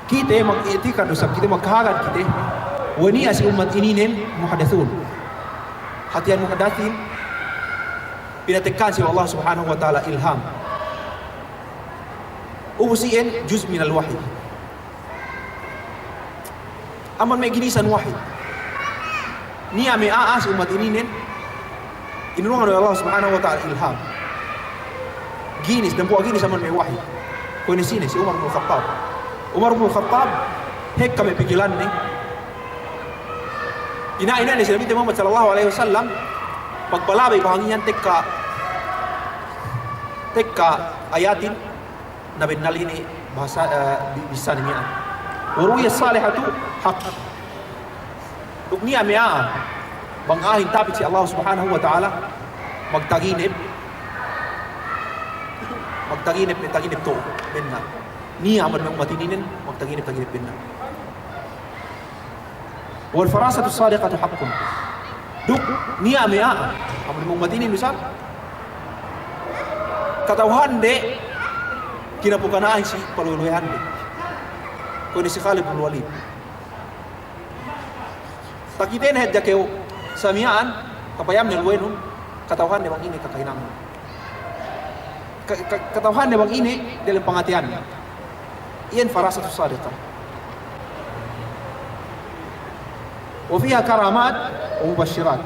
Kite mag-i'tikad du isab kite, magkahagad kite, we' niya' si ummat ininen muhdathun. Hātihan muhdathin, pinatekkahan si Allah Subhanahu wa Ta'ala ilham. Ubus iyan juz minal wahyi. Amban me' ginisan wahyi. Niya' me' a'a si ummat ininen, inurungan we' Allah Subhanahu wa Ta'ala ilham. Ginis, dambuwa' ginis amban me' wahyi. Kuwe' ne sine, si Umar bin Khattab. Umar bin Khattab, hekka me' pikilanne. Ina-, ina ne si Nabite Muhammad sallallahu alaihi wasallam, pagpalabey bahangiyan tekka, tekka ayatin, na bennal ine bahasa, eh, bi-, bissāne miya'an. والرؤيا الصالحة حق. Duk niya' me' a'a, bang a'ahin tapit si Allah Subhanahu wa Ta'ala, magtaginep, magtaginep, magtaginep to'o, bennal. Niya' amban me' ummat ininen, magtaginep, taginep bennal. والفراسة الصادقة حق. Duk niya' me' a'a, amban me' ummat inin du isab, kata'uhande, kinapukana'ahin si paluwe-luwehande. Kuwe' ne si Khalid bin Walid. Takitene hadja kew sa miya'an, kapayamne luwenun, kata'uhanne bang ine kakahinangne. Ka-, ka-, kata'uhanne bang ine delem pangateyanne. Iyan farasatus sadiqah. وفيها كرامات ومبشرات.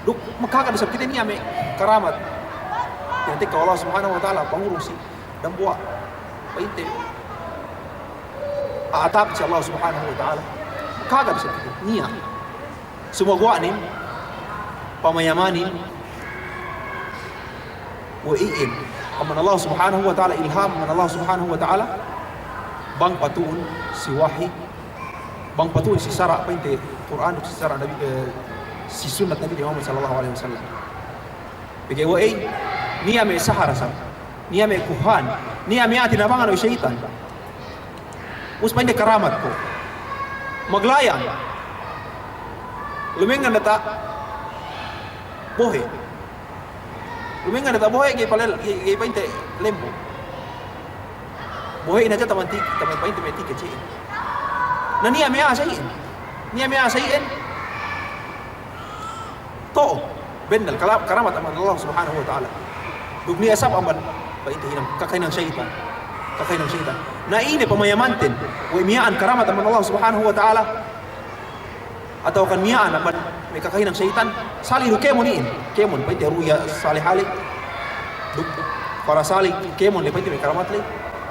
Duk makahagad isab kite niya' me' karamat. Iyan tekka we' Allah Subhanahu wa Ta'ala pangurung si dambuwa' pa'inte a'a tapit si Allah Subhanahu wa Ta'ala. Makahagad isab kite niya'. Sumaguwa'nen, pamayamanin, we' iyan amban Allah Subhanahu wa Ta'ala, ilham amban Allah Subhanahu wa Ta'ala, bang patu'un si wahyi, bang patu'un si sara' pa'inte Kur'an duk si sara' Nabi, eh, si sunnat Nabi Muhammad sallallahu alaihi wasallam. Pegge' we' ey, niya' me' sahara sa, niya' me' kuhan, niya' me' a'a tinabangan we' seyitan. Ubus pa'inde karamat ko'. Maglayang. Lumengngan diyata' bohe'. Lumengngan diyata' bohe', ga'i palel-, ga'i, ga'i pa'inte lembo. Bohe'in hadja taman ti-, taman pa'inte me' tiket si'in. Na niya' me' a'a si'in. Niya' me' a'a si'in. To'o, bennal, kala-, karamat amban Allah Subhanahu wa Ta'ala. Duk niya' isab amban, pa'inte hinang, kakahinang seyitan. Kakahinang seyitan. Na ine pamayamanten, we' miya'an karamat amban Allah Subhanahu wa Ta'ala, atawa kan miya'an amban me' kakahinang seyitan, sali' du kēmon iyan, kēmon, pa'inte ru'ya salihah le, duk para sali' kēmon le, pa'inte me' karamat le,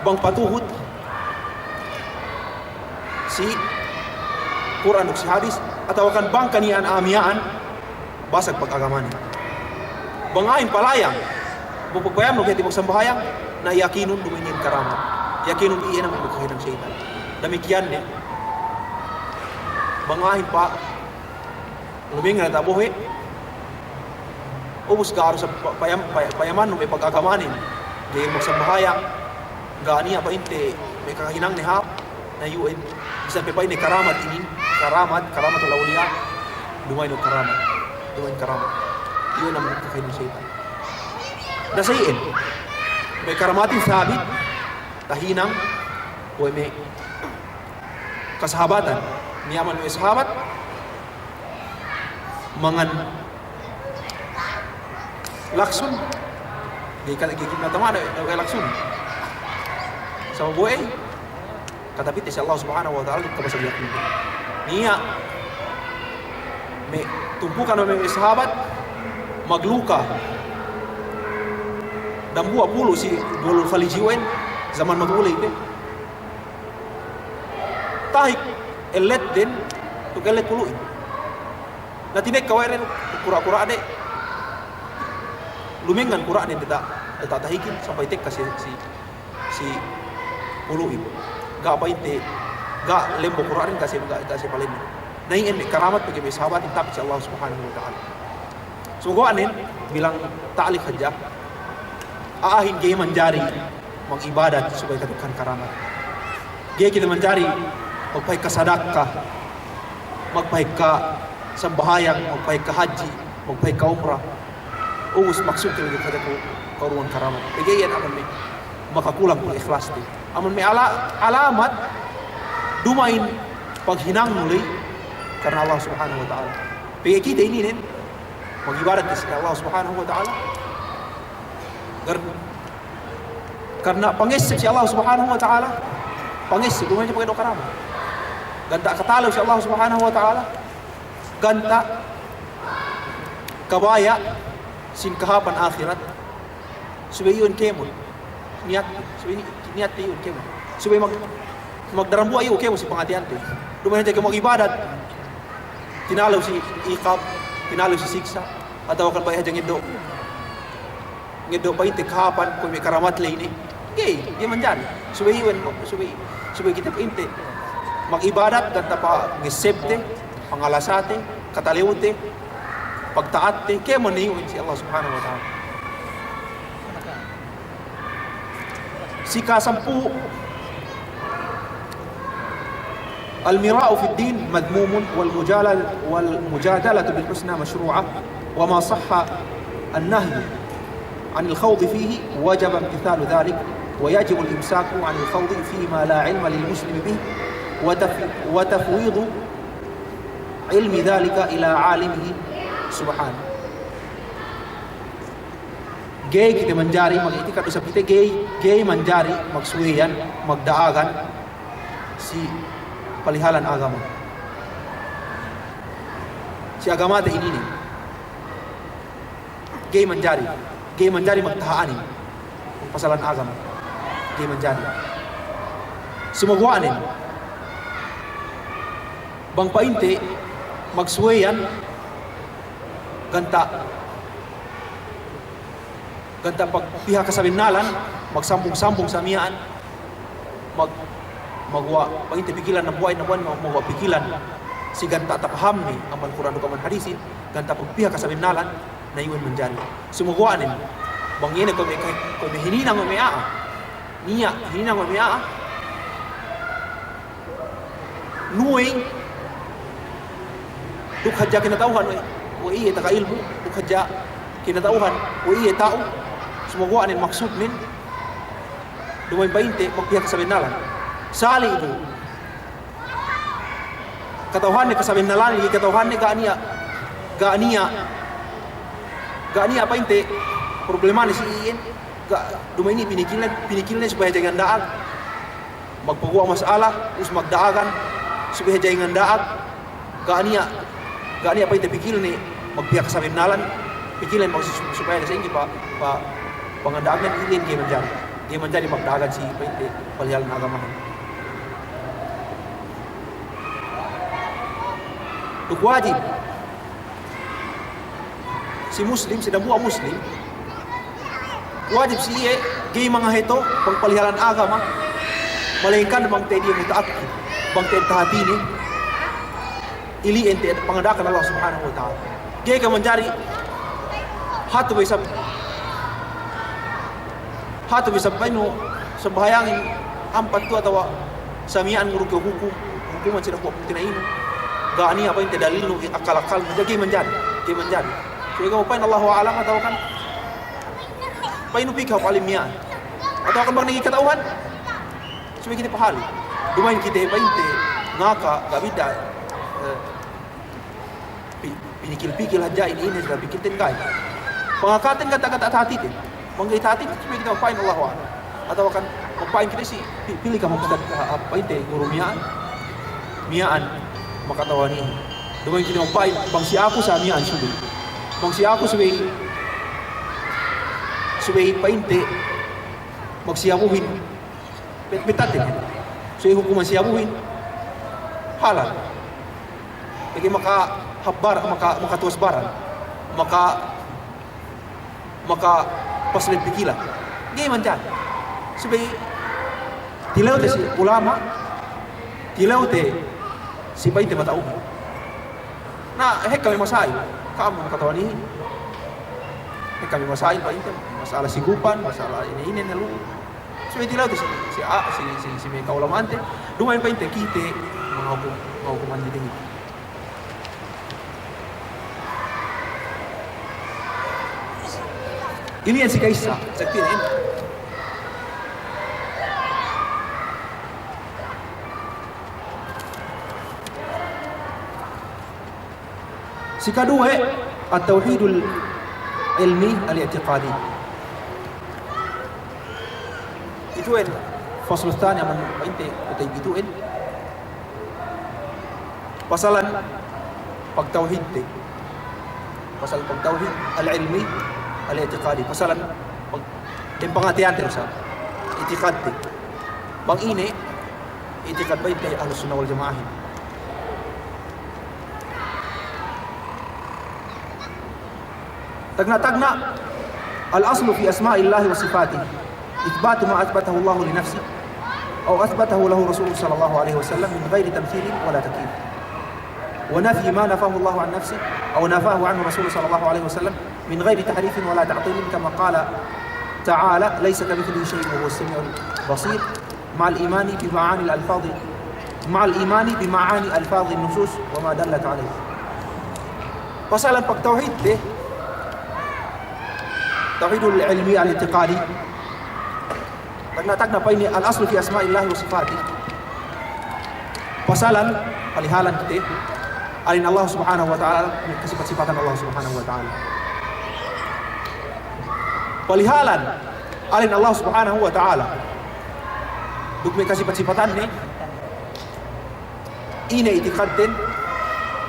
bang patuhut, si Kur'an duk si hadis, atawa kan bang kaniya'an a'a miya'an, basag pag'agamanen. Bang a'ahin palayang, bu pagpayamnu hāti magsambahayang, na yakinun duma'in iyan karamat. Yakinun iye ne me' kakahinang seyitan. Damikkiyan ne, bang a'ahin pa lumengngan diyata' bohe', ubus ga' harus pa-, payam-, pay-, payamannu me' pag'agamanen. Ga'i magsambahayang, ga' niya' pa'inte me' kakahinangne hāp, na iyu'en, bisan pe pa'inne karamat inin, karamat, karamatul awliya, duma'in karamat, duma'in karamat. Iyu'en amban kakahinang seyitan. Na sa iyan, me' karamatin sabit, tahinang, we' me' kasahabatan, niya' amban me' sahabat, mangan laksun, ga'i ka-, ga'i kite tamana, ga'i laksun. Sabab we' ey, katapite si Allah Subhanahu wa Ta'ala, duk kabasag yakin. Niya' me' tumpukan me' sahabat, magluka. Dambuwa' pulu' si duwe falij iyan, jaman maguley pe. Tahik elletden, duk ellet pulu'in. Na tinekka we' de, kura'-kura'de. Lumengngan kura'nen diyata', diyata' tahikin, sampay tekka si, si, si pulu'in. Ga' pa'inte, ga' lembo kura'nen, ga' siye, ga', ga' siye palenno. Na iyan me' karamat pegge' me' sahabatin tapit si Allah Subhanahu wa Ta'ala. Sumeguwa' nen, bilang ta'lik hadja. A'ahin ga'i manjari mag'ibadat subey kata'uhan karamat. Ga'i kite manjari magpa'in kasadakka, magpa'in kasambahayang, magpa'in kahadji', magpa'in kaumra. Ubus maksud kite lagi' hadja ku, ka'urungan karamat. Pegge' iyan aman me' makakulang pag'iklaste. Aman me' ala-, alamat duma'in paghinangnu ley karna Allah Subhanahu wa Ta'ala. Pegge' kite ininen mag'ibadat si Allah Subhanahu wa Ta'ala. Gar-, karna pangesseb si Allah Subhanahu wa Ta'ala, pangesseb, duma'in hadja pegge' du karamat. Ganta' katalew si Allah Subhanahu wa Ta'ala, ganta' kabaya' sin kahāpan ahirat. Subey iyan kēmon niyatte, subey ni-, niyatte iyan kēmon. Subey mag-, magdarambuwa' iyan kēmon si pangateyante. Duma'in hadja kew mag'ibadat, tinalew si iqab, tinalew si siksa', atawa kan baya' hadja ngeddo', ngeddo' pa'inte kahāpan, kuwe' me' karamat ley ine. Ga'i, ga'i manjari. Subey iyan, subey, subey kite pa'inte mag'ibadat, ganta' pangessebte, pangalasate, katalewte, pagta'atte, kēmon ne iyan si Allah Subhanahu wa Ta'ala. Sikasampū', المراء في الدين مذموم، والمجالل-، والمجادلة بالحسنى مشروعة، وما صح النهي عن الخوض فيه وجب امتثال ذلك، ويجب الإمساك عن الخوض فيما لا علم للمسلم به، وتف-، وتفويض علم ذلك إلى عالمه سبحانه. Ga'i kite manjari mag'itikad du isab kite, ga'i, ga'i manjari magsuweyan, magda'agan si palihalan agama. Si agamate ininen. Ga'i manjari, ga'i manjari magtaha'anin pasalan agama. Ga'i manjari. Sumeguwa' nen, bang pa'inte magsuweyan ganta', ganta' pagpiha kasabennalan, magsambung-sambung sa miya'an, mag-, maguwa' pa'inte pikilan dambuwa'in, dambuwa'in, mag-, maguwa' pikilan si ganta' tapahamne amban Kur'an duk amban hadisin, ganta' pagpiha kasabennalan, na iyan manjari. Sumeguwa' nen, bang iye ne kuwe' me' ka-, kuwe' me' hininang we' me' a'a. Niya' hininang we' me' a'a. Nuwey, duk hadja kinata'uhan we', we' iye taga ilmu', duk hadja kinata'uhan we' iye ta'u, sumeguwa' nen maksudnen, duma'in pa'inte magpiha kasabennalan. Sali' du kata'uhanne kasabennalan, iye kata'uhanne ga' niya', ga' niya', ga' niya' pa'inte problemane si iyan, ga', duma'in iye pinikilne, pinikilne supaya hadja nganda'ag. Magpaguwa' mas'ala, ubus magda'agan, supaya hadja nganda'ag. Ga' niya', ga' niya' pa'inte pikilne magpiha kasabennalan, pikilne mag-, su-, supaya hadja sa'ingge pa-, pa-, panganda'agnen, iyan ga'i manjari. Ga'i manjari magda'agan si pa'inte palihalan agamahin. Duk wajib si muslim, si dambuwa' muslim, wajib si iye ga'i mangaheto bang palihalan agama, malayingkan bang te'ed iye muta'akkid, bang te'ed tahatine, ili'en te'ed panganda'akan Allah Subhanahu wa Ta'ala. Ga'i ke manjari hatu be isab, hatu be isab pa'innu sambahayangin ampat tu atawa sa miya'an ngurung kew hukum, hukuman si dambuwa' pungtina'inu. Ga' niya' pa'inte dalilnu, akal-akalnu, ga'i manjari, ga'i manjari. Subey kew pa'in Allahu a'lam atawa kan pa'innu pī ke hap alim miya'an. Atawa kan bang ne ga'i kata'uhan, subey kite pahali. Duma'in kite pa'inte ngaka, ga' bidda', eh, Pi-, pinikil-pikil hadja inin, inin, pikilten ga'i. Pangakaten kata-kata tahatiten. Bang ga'i tahatiten, subey kite magpa'in Allahu a'lam. Atawa kan magpa'in kite si, pi-, pili kam ustad, a-, a-, pa'inte guru miya'an. Miya'an makata'uhan inin. Duma'in kite magpa'in, bang si aku sa miya'an subey. Bang si aku subey, subey pa'inte magsiyabuhin. Bet-, betaten. Subey hukuman siyabuhin halal. Pegge' makahap bar-, maka-, makatuwas baran. Maka-, makapaslen pikilan. Ga'i manjari. Subey tilewte si ulama', tilewte si pa'inte mata'uhin. Na, hekka me' masail. Ka'am makata'uhan inin. Kami masail pa'inte, masalah sigupan, masalah ine-ine ne lu. Subey tilewte si, si, a, si, si, si me' ka'ulama'ante, duma'in pa'inte kite mangahukum, mangahukum inin. Inin si ka'issa, sa' kite inin. Si kaduwe, at-tawhidul ilmi al-i'tiqadi. Itu'en, faslu thani, amban pa'inte, utai itu'en. Pasalan pagtawhidte. Pasal pagtawhid al-ilmi al-i'tiqadi. Pasalan pag-, dem pangateyante sa'. I'tiqadte. Bang ine, i'tiqad pa'inte Ahlus Sunnah wal Jama'ahin. Tagna'-tagna', al-aslu fi asma'illahi wa sifatihi ithbatu ma athbatahu Allahu li nafsihi, aw athbatahu lahu Rasuluhu sallallahu alaihi wasallam min ghairi tamthilin wala takyif. Wa nafyi ma nafahu Allahu an nafsihi, aw nafahu anhu Rasuluhu sallallahu alaihi wasallam min ghairi tahrifin wala ta'tilin, kama qala ta'ala, laysa kamithlihi shay'un wa huwa as-sami'ul basir. Ma'al imani bi ma'ani al-alfadhi, ma'al imani bi ma'ani alfadhi nusus wa ma dallat alayh. Pasalan pagtawhidte, tawhidul ilmi al-i'tiqadi. Tagna'-tagna' pa'inne al-aslu fi asma'illahi wa sifatihi. Pasalan, palihalan kite, ēn Allah Subhanahu wa Ta'ala, kasipat-sipatan Allah Subhanahu wa Ta'ala. Palihalan, ēn Allah Subhanahu wa Ta'ala. Duk me' kasipat-sipatanne, ine i'tiqadten,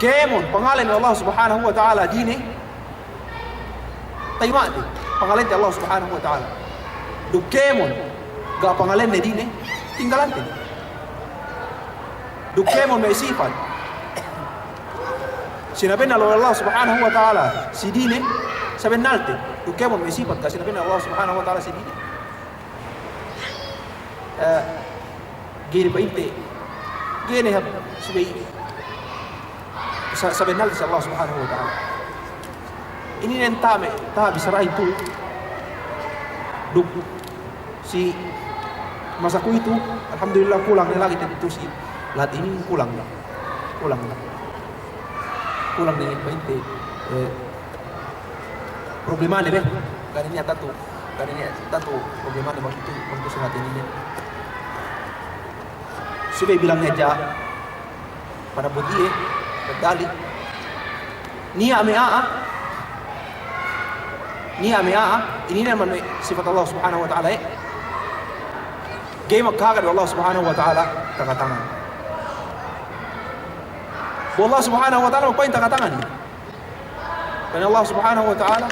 kēmon pangēlnen Allah Subhanahu wa Ta'ala dine, tayima'te, pangēlnete Allah Subhanahu wa Ta'ala. Duk kēmon, ga' pangēlne dine, tinggalanten. Duk kēmon me' sipat sinabennal we' Allah Subhanahu wa Ta'ala si dine, sabennalte. Duk kēmon me' sipat ga' sinabennal Allah Subhanahu wa Ta'ala si dine. Eh, ga'i ne pa'inte, ga'i ne hāp subey sa-, sabennalte si Allah Subhanahu wa Ta'ala. Ininen taha' me', taha' bissarahin tu. Duk si masa kuwe'itu, alhamdulillah, kulang ne lagi' te tu si lahat inin, kulang ne. Kulang ne. Kulang ne pa'inte, eh, problemane be. Ga' ne niya' tantu, ga' ne niya' tantu problemane bang tu, bang tu si lahat inin. Subey bilang ne hadja. Panabbut iye, magdali. Niya' me' a'a. Niya' me' a'a. Ininen me' sipat Allah Subhanahu wa Ta'ala, eh. Ga'i magkahagad we' Allah Subhanahu wa Ta'ala takatangan. Bu Allah Subhanahu wa Ta'ala magpa'in takatangan. Pa'in Allah Subhanahu wa Ta'ala,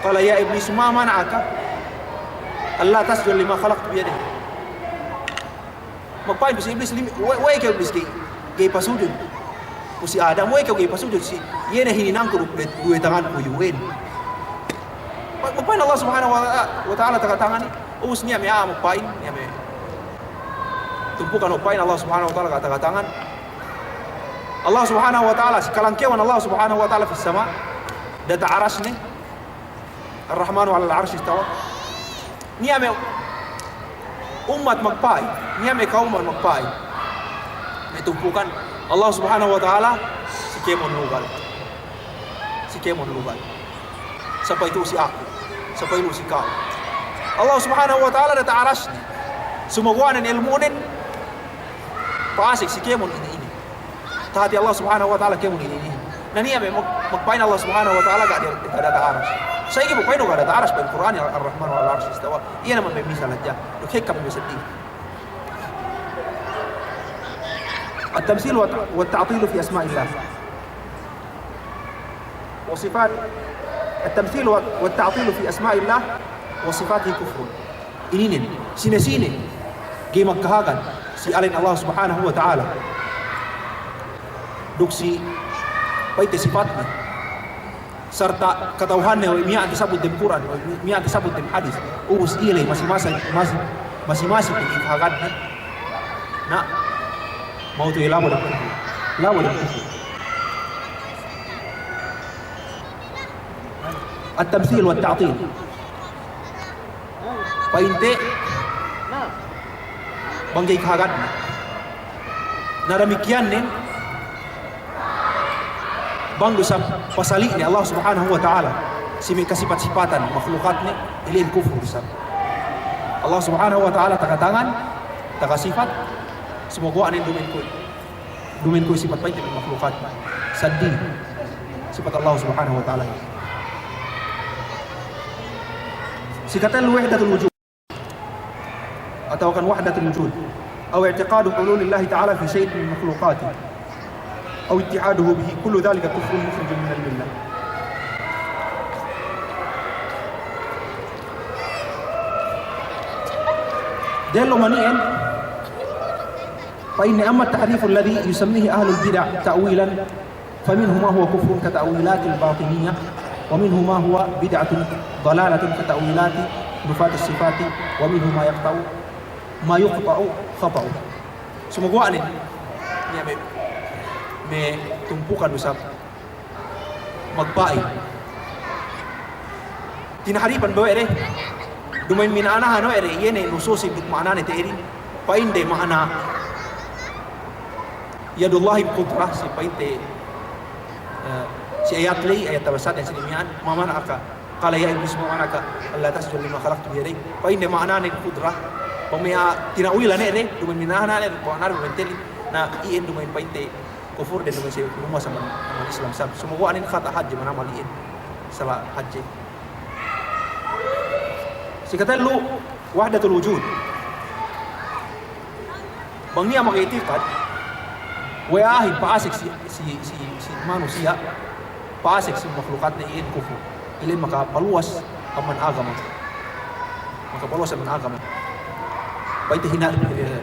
qala ya Iblis ma mana'aka alla tasjuda lima khalaqtu biyadayya. Magpa'in pu si Iblis, lim-, we', we' kew Iblis ga'i, ga'i pasujud pu si Adam, we' kew ga'i pasujud si, iye ne hininangku du-, duwe tanganku iyu'en. Ma-, magpa'in Allah Subhanahu wa, wa Ta'ala takatangan inin, ubus niya' me' a'a magpa'in, niya' me' tumpukan magpa'in Allah Subhanahu wa Ta'ala ga' takatangan. Allah Subhanahu wa Ta'ala, si kalangkewan Allah Subhanahu wa Ta'ala fis sama', diyata' arasne, Ar-Rahmanu 'alal 'arsy istawa. Niya' me' ummat magpa'in, niya' me' kawuman magpa'in, me' tumpukan Allah Subhanahu wa Ta'ala si kēmon lugal. Si kēmon lugal. Sampay tu'u si aku, sampay lu'u si ka'u. Allah Subhanahu wa Ta'ala diyata' arasne. Sumaguwa' ne ilmu'nen, pa'asek si kēmon ine-ine. Tahati Allah Subhanahu wa Ta'ala kēmon inin. Na niya' me' mag-, magpa'in Allah Subhanahu wa Ta'ala ga' diyata', ga' diyata' arasy. Sa'ingge magpa'in du ga' diyata' arasy, pa'in Kur'an, Ar-Rahmanu 'alal 'arsy istawa. Iye ne me' misal hadja. Duk hekka me' seddi. At-tamthil wa, wa ta'til fi asma'illah wa sifat. At-tamthil wa, wa ta'til fi asma'illah wa sifatihi kufrun. Ininen, sine-sine ga'i magkahagad si ēn Allah Subhanahu wa Ta'ala duk si pa'inte sipatne, sarta' kata'uhanne we' miya'an tasabbut dem Kur'an, we' miya'an tasabbut dem hadis, ubus iye ley masi-masi, masi-, masi-masi pegge' kahagadne, na, mawtu iye labo dem kufur, labo dem kufur. At-tamthil wa ta'til. Pa'inte bang ga'i kahagad. Na damikkiyan ne, bang du isab pasali'ne Allah Subhanahu wa Ta'ala si me' kasipat-sipatan makhlukatne, ili'in kufur du isab. Allah Subhanahu wa Ta'ala taga tangan, taga sipat, sumaguwa' ne duma'in kuwe', duma'in kuwe' sipat pa'inte me' makhlukat. Seddili sipat Allah Subhanahu wa Ta'ala. Sikatellu, wahdatul wujud. Atawa kan wahdatul wujud. Aw i'tiqadu hululillahi ta'ala fi shay'in min makhluqatih. Aw ittihaduhu bihi. Kullu dhalika kufrun mukhrijun minal millah. Dellu mani'en, فإن أما التحريف الذي يسميه أهل البدع تأويلا فمنه ما هو كفر كتأويلات الباطنية، ومنه ما هو بدعة ضلالة كتأويلات نفاة الصفات، ومنه ما يقطع، ما يقطع خطأه. Sumaguwa' ne, niya' me', me' tumpukan du isab magpa'in. Tinaharipan be we' de. Duma'in mina'anahan we' de, iye ne nususin duk ma'anane te'edin. Pa'inde ma'ana yadullahi qudrah, si pa'inte, eh, si ayat ley, ayat tabassat si miya'an, ma mana'aka, qala ya Iblis, ma mana'aka alla tasjuda lima khalaqtu biyadayya. Pa'inde ma'anane qudrah, pamea tina'wilan ne de, duma'in mina'anahan ne, duma'in ma'anane, duma'in te'edin, na iyan duma'in pa'inte kufur de, duma'in si lumuwas amban, amban Islam isab. Sumaguwa' ne khata' hadje, manamal iyan sala hadje. Sikatellu, wahdatul wujud. Bang niya' mag'i'tiqad we' a'ahin pa'asek si, si, si, si manusiya', pa'asek si makhlukatne, iyan kufur. Ili'in makapaluwas amban agama. Makapaluwas amban agama. Pa'inte hina-, eh,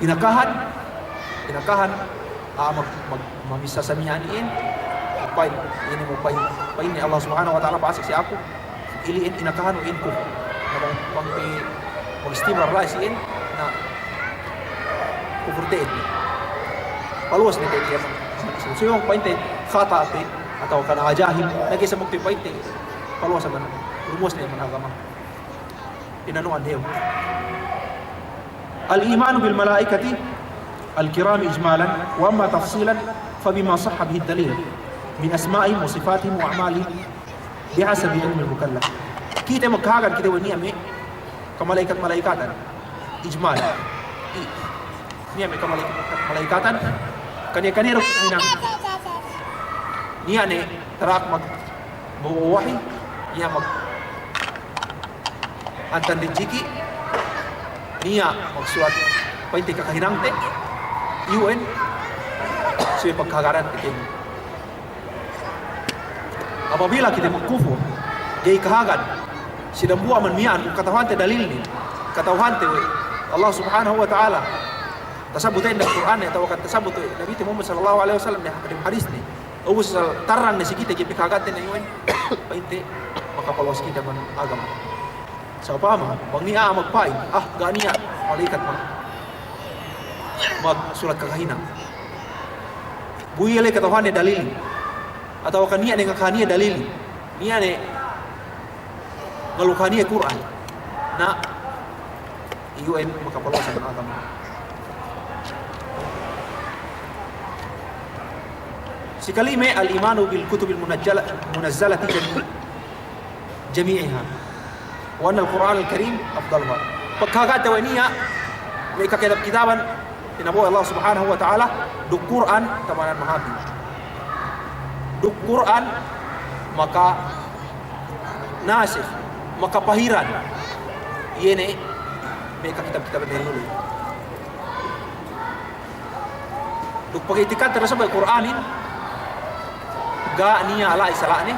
inakahan, inakahan, ah, mag-, mag-, mamissā sa miya'an iyan, pa'in, ine mu pa'in, pa'inne Allah Subhanahu wa Ta'ala pa'asek si aku, ili'in inakahan we' iyan kufur. Na bang, bang pe, bang istimrar la'i si iyan, na kufur te'ed. Paluwas ne te'ed iyan. So, bang pa'inte khata' pe, atawa kan a'a jahil, na ga'i sa bukti pa'inte paluwas amban, lumuwas ne amban agama. Inanu'an dew. الإيمان بالملائكة الكرام إجمالا، وأما تفصيلا فبما صح به الدليل من أسمائهم وصفاتهم وأعمالهم بحسب علم المكلف. Kite magkahagad kite we' niya' me' kamalaikat-malaikatan. Ijmal. I-, niya' me' kamalaikat-malaikatan. Kaniya-kaniya du hinang. Niya' ne tarak mag-, magbo'o wahi. Niya' mag- Antan rijiki', niya' magsulat pa'inte kakahinangte, iyan, subey pagkahagadan kite. Apabila kite magkufur, ga'i kahagad, si dambuwa' man miya'an, kata'uhante dalilnen, kata'uhante we' Allah Subhanahu wa Ta'ala, tasabbut we' dem Kur'an, atawa kan tasabbut we' Nabite Muhammad sallallahu alaihi wasallam, dem hadisne. Ubus asal tarang ne si kite ga'i pe kahagad ne iyan, pa'inte makapaluwas kite amban agama. Sa'upama, bang niya' a'a magpa'in, ah, ga' niya' malaikat mag-, magsulat kakahinang. Bu iye le kata'uhanne dalil. Atawa kan niya' ne ngakahan iye dalil. Niya' ne ngalukahan iye Kur'an. Na, iyan makapaluwas amban agama. Sikalime, الإيمان بالكتب المنزلة، المنزلة جميع-، جميعها، وأن القرآن الكريم أفضلها. Pagkahagadte we' niya' me' kakitab-kitaban pinabo'o Allah Subhanahu wa Ta'ala, duk Kur'an tamanan mahāti. Duk Kur'an maka nasikh, makapahiran iye ne me' kakitab-kitaban dehellu ley. Duk pag'i'tikadte du isab we' Kur'anin, ga' niya' la'i sala'ne.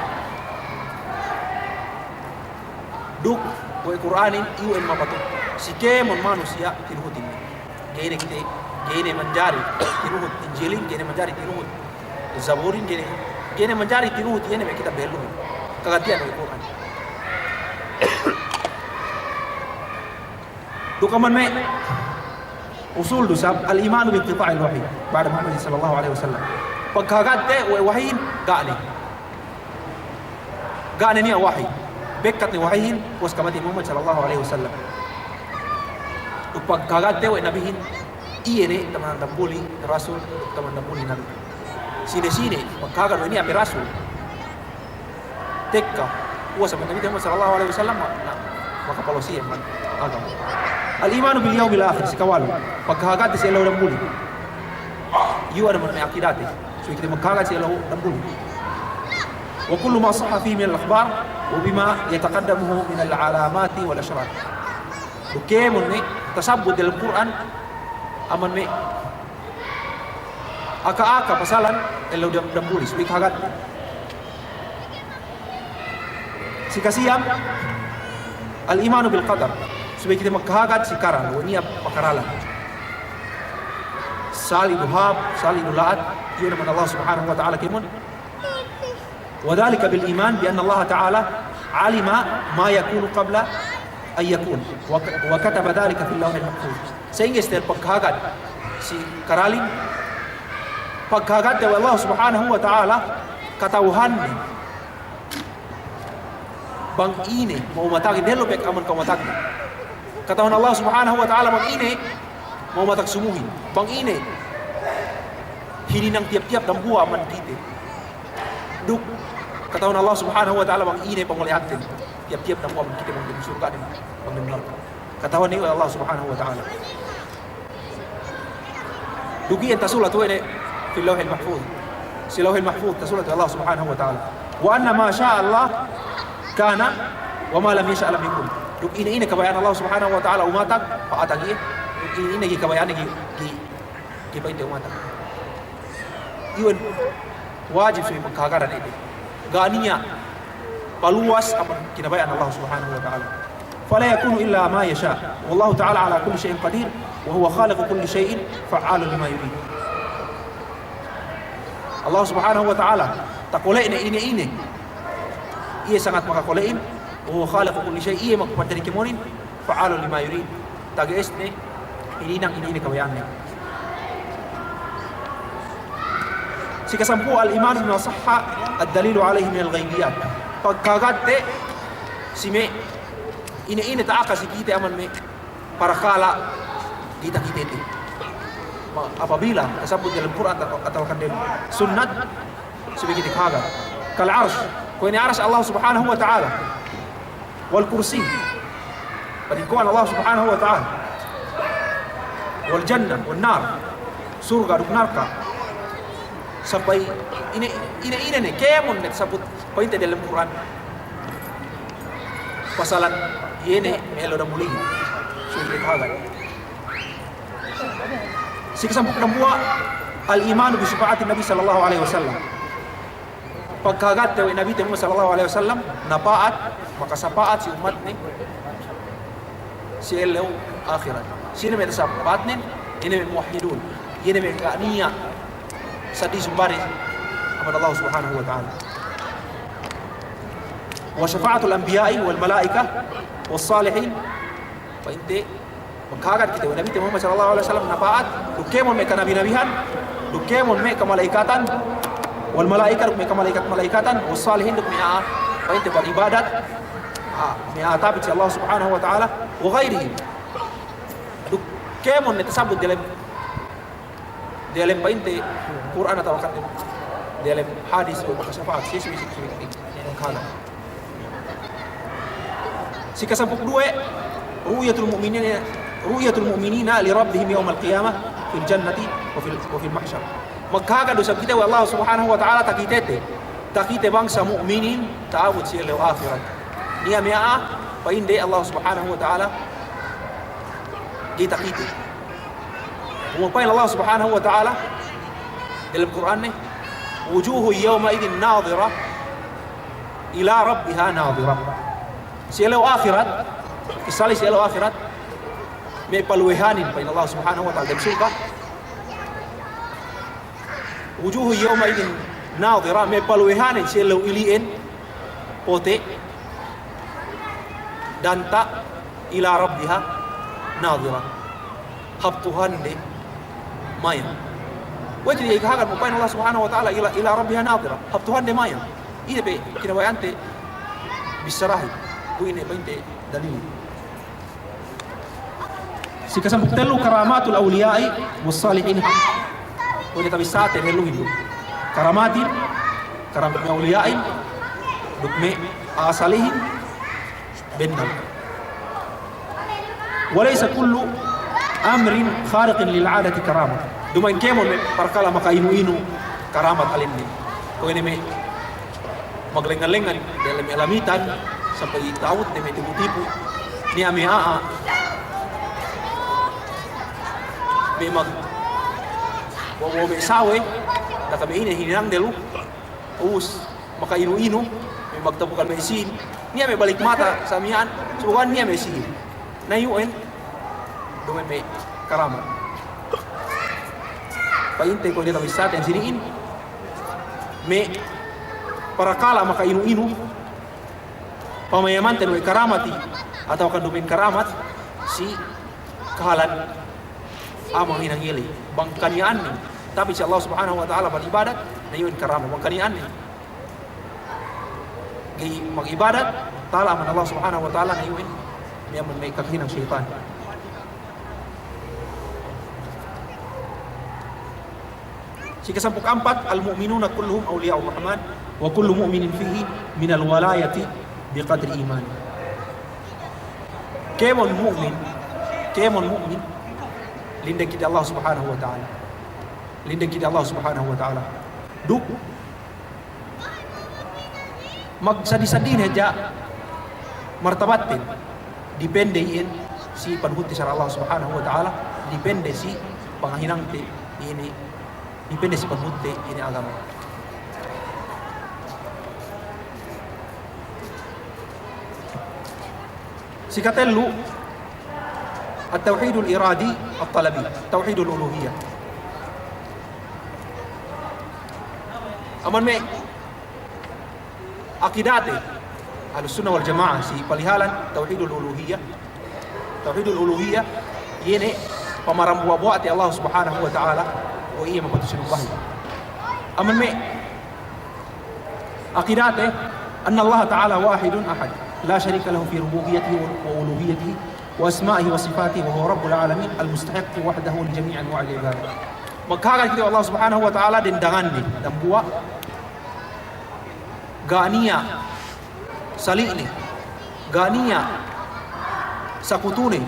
Duk we' Kur'anin iyan mapatut si kēmon manusiya' tinuhutin. Ga'i ne kite, ga'i ne manjari tinuhut Injilin, ga'i ne manjari tinuhut Zaburin, ga'i ne, ga'i ne manjari tinuhut iye ne me' kitab dehellu. Kagantihan we' Kur'an. Duk amban me' usul du isab, الإيمان بانقطاع الوحي بعد محمد صلى الله عليه وسلم. Pagkahagadte we' wahihin ga' ne. Ga' ne niya' wahi. Bekkat ne wahihin, puwas kamatey Muhammad sallallahu alaihi wasallam. Duk pagkahagatte we' nabihin, iye ne tamanan dambuli rasul, duk tamanan dambuli nabi. Sine-sine, pagkahagad we' niya' pe rasul. Tekka, puwas amban Nabi Muhammad sallallahu alaihi wasallam, ma-, na-, makapalo siye amban agama. Al-imanu bil yawmil akhir, sikawalu, pagkahagatte si ellew dambuli. Iyu' amban me' akidate, subey kite magkahagad si ellew dambuli. Wa kullu ma sahha fihi min al-akhbar, wa bima yataqaddamuhu min al-alamati wal ashrat. Duk kēmon me' tasabbut dalem Kur'an, amban me' aka-aka pasalan ellew dam-, dambuli, subey kahagatte. Sikasiyam, al-imanu bil qadar. Subey kite magkahagad si karal, we' niya' pakaralan. Sali' du hāp, sali' du la'at, iye ne amban Allah Subhanahu wa Ta'ala kēmon. Wa dhalika bil iman bi anna Allah Ta'ala alima ma yakunu qabla an yakun. Wa, wa kataba dhalika fil lawhil mahfuz. Sa'ingge si pagkahagad si karalin, pagkahagad we' Allah Subhanahu wa Ta'ala, kata'uhanne bang ine ma'umatagin, dehellu pe amban ka'umatagin. Kata'uhan Allah Subhanahu wa Ta'ala bang ine ma'umatag sumuhin. Bang ine hininang tiyap-tiyap dambuwa' amban kite. Duk kata'uhan Allah Subhanahu wa Ta'ala bang ine pangole'anten tiyap-tiyap dambuwa' amban kite, bang dem surga' dem, bang dem narka'. Kata'uhan iye we' Allah Subhanahu wa Ta'ala. Duk iyan tasulat we' ne fil lawhil mahfuz. Si lawhil mahfuz tasulat we' Allah Subhanahu wa Ta'ala. Wa anna ma sha'a Allah kana wa ma lam yasha' lam yakun. Duk ine-ine kabaya'an Allah Subhanahu wa Ta'ala umatag, pa'atag iye. Duk ine-ine ga'i kabaya'anne ga'i, ga'i, ga'i pa'inte umatag. Iyan wajib subey pagkahagadan ite. Ga' niya' paluwas amban kinabaya'an Allah Subhanahu wa Ta'ala. Fala yakunu illa ma yasha'. Wallahu ta'ala ala kulli shay'in qadir, wa huwa khaliqu kulli shay'in fa'alun lima yurid. Allah Subhanahu wa Ta'ala, takole'ne ine-ine. Iye sangat makakole'in, wa huwa khaliqu kulli shay', iye magpaddari kēmonin, fa'alun lima yurid. Tage'esne hininang ine-ine kabaya'anne. Sikasampū', al-iman bima sahha ad-dalilu alayhi minal ghaybiyat. Pagkahagatte si me' ine-ine ta'aka si kite amban me' parakala' ga'i takitete. Ma-, apabila tasabbut dalem Kur'an atawa, atawa kan dem sunnat, subey kite kahagad. Kal arsh, kuwe' ne arsh Allah Subhanahu wa Ta'ala. Wal kursi, padingko'an Allah Subhanahu wa Ta'ala. Wal jannah, wan nar, surga' duk narka'. Sampay ine, ine, ine ne, kēmon ne tasabbut pa'inte dalem Kur'an. Pasalan iye ne me' ellew dambulihin. Subey kite kahagad. Sikasampū' dambuwa', al-imanu bi shafa'atin Nabi sallallahu alayhi wasallam. Pagkahagatte we' Nabite Muhammad sallallahu alayhi wasallam, napa'at, makasapa'at si ummatne si ellew ahirat. Sine me' tasapa'atnen? Ine me' muwahhidun. Ine me' ga' niya' seddili sumbali amban Allah Subhanahu wa Ta'ala. Wa shafa'atul anbiya'i wal mala'ika was salihin. Pa'inte, magkahagad kite we' Nabite Muhammad sallallahu alayhi wasallam napa'at, duk kēmon me' kanabi-nabihan, duk kēmon me' kamala'ikatan, wal mala'ika, duk me' kamala'ika-, mala'ikatan, was salihin, duk me' a'a, pa'inte, baribadat, a'a, me' a'a tapit si Allah Subhanahu wa Ta'ala, wa ghayrihim. Duk kēmon ne tasabbut dalem, dalem pa'inte Kur'an atawa kan dalem hadis, we' makasapa'at si, si, si, si, si, si, Sikasampū' duwe, ru'yatul mu'minina, ru'yatul mu'minina li rabbihim yawmal qiyamah fil jannati wa fil, wa fil mahshar. Magkahagad du isab kite we' Allah Subhanahu wa Ta'ala takitete. Takite bangsa mu'minin ta'abut si ellew ahirat. Niya' me' a'a, pa'inde Allah Subhanahu wa Ta'ala ga'i takite. Pa'in Allah Subhanahu wa Ta'ala dalem Kur'anne, wujuhun yawma'idhin nadhirah ila rabbiha nadhirah. Si ellew ahirat, isali si ellew ahirat, me' paluwehanin, pa'in Allah Subhanahu wa Ta'ala, dem surga'. Wujuhun yawma'idhin nadhirah, me' paluwehanin si ellew ili'en, pote', danta', ila rabbiha nadhirah. Hap Tuhande mayam. We'ey kite kahagad, pa'in Allah Subhanahu wa Ta'ala, ila, ila rabbiha nadhirah. Hap Tuhande mayam. Ine pe kinabaya'ante Bissarahin, kuwe' ine pa'inte dalil. Si kasampū' tellu karamatul awliya'i was salihin. Kuwe' ne tabissāte telluhin du. Karamatin, karamat me' awliya'in, duk me' a'a salihin, bennal. Wa laysa kullu amrin khariqin lil 'adati karama. Duma'in kēmon me' parkala' maka'inu-inu karamat alinne. Kuwe' ne me' maglengngan-lengngan diyalem lamitan, sampay ta'abut ne me' tipu-tipu. Niya' me' a'a me' mag-, wa-, wa-, me' sawe, daka me' ine hinang delu. Us, maka'inu-inu, me' magtapukan me' sīn. Niya' me' balik mata, sa miya'an, sugan niya' me' sīn. Na iyu'en, duma'in me' karamat. Pa'inte kuwe' ne tabissāte sini'in, me' parkala' maka'inu-inu, pamayamante duma'in karamati, atawa kan duma'in karamat, si kahalan a'a manghinang iye ley. Bang kaniya'annen, tapit si Allah Subhanahu wa Ta'ala bang ibadat, na iyu'en karamat. Bang kaniya'annen ga'i mag'ibadat, tala' amban Allah Subhanahu wa Ta'ala, na iyu'en, me' amban me' kakahinang seyitan. Si kasampū' ampat, al-mu'minuna kulluhum awliya'ur rahman, wa kullu mu'minin fihi minal walayati biqadri imani. Kēmon mu'min, kēmon mu'min, lindeg kite Allah Subhanahu wa Ta'ala. Lindeg kite Allah Subhanahu wa Ta'ala. Duk magsadi-sadihin hadja martabatten, depende iyan si panuhutte sara' Allah Subhanahu wa Ta'ala, depende si pangahinangte ine, depende si panuhutte ine agama. Si katellu, at-tawhidul iradi at-talabi, tawhidul uluhiyah. Amban me' akidate Ahlus Sunnah wal Jama'ah si palihalan tawhidul uluhiyah. Tawhidul uluhiyah, iye ne pamarambuwa'-buwa'te Allah Subhanahu wa Ta'ala, we' iye mapatut sinumbahin. Amban me' akidate, annallaha ta'ala wahidun ahad, la sharika lahu fi rububiyyatihi wa, wa uluhiyyatihi wa asma'ihi wa sifatihi, wa huwa rabbul alamin, al-mustahiqqu wahdahu li jami'i anwa'il ibadah. Magkahagad kite Allah Subhanahu wa Ta'ala dendanganne dambuwa', ga' niya' sali'ne, ga' niya' sakutune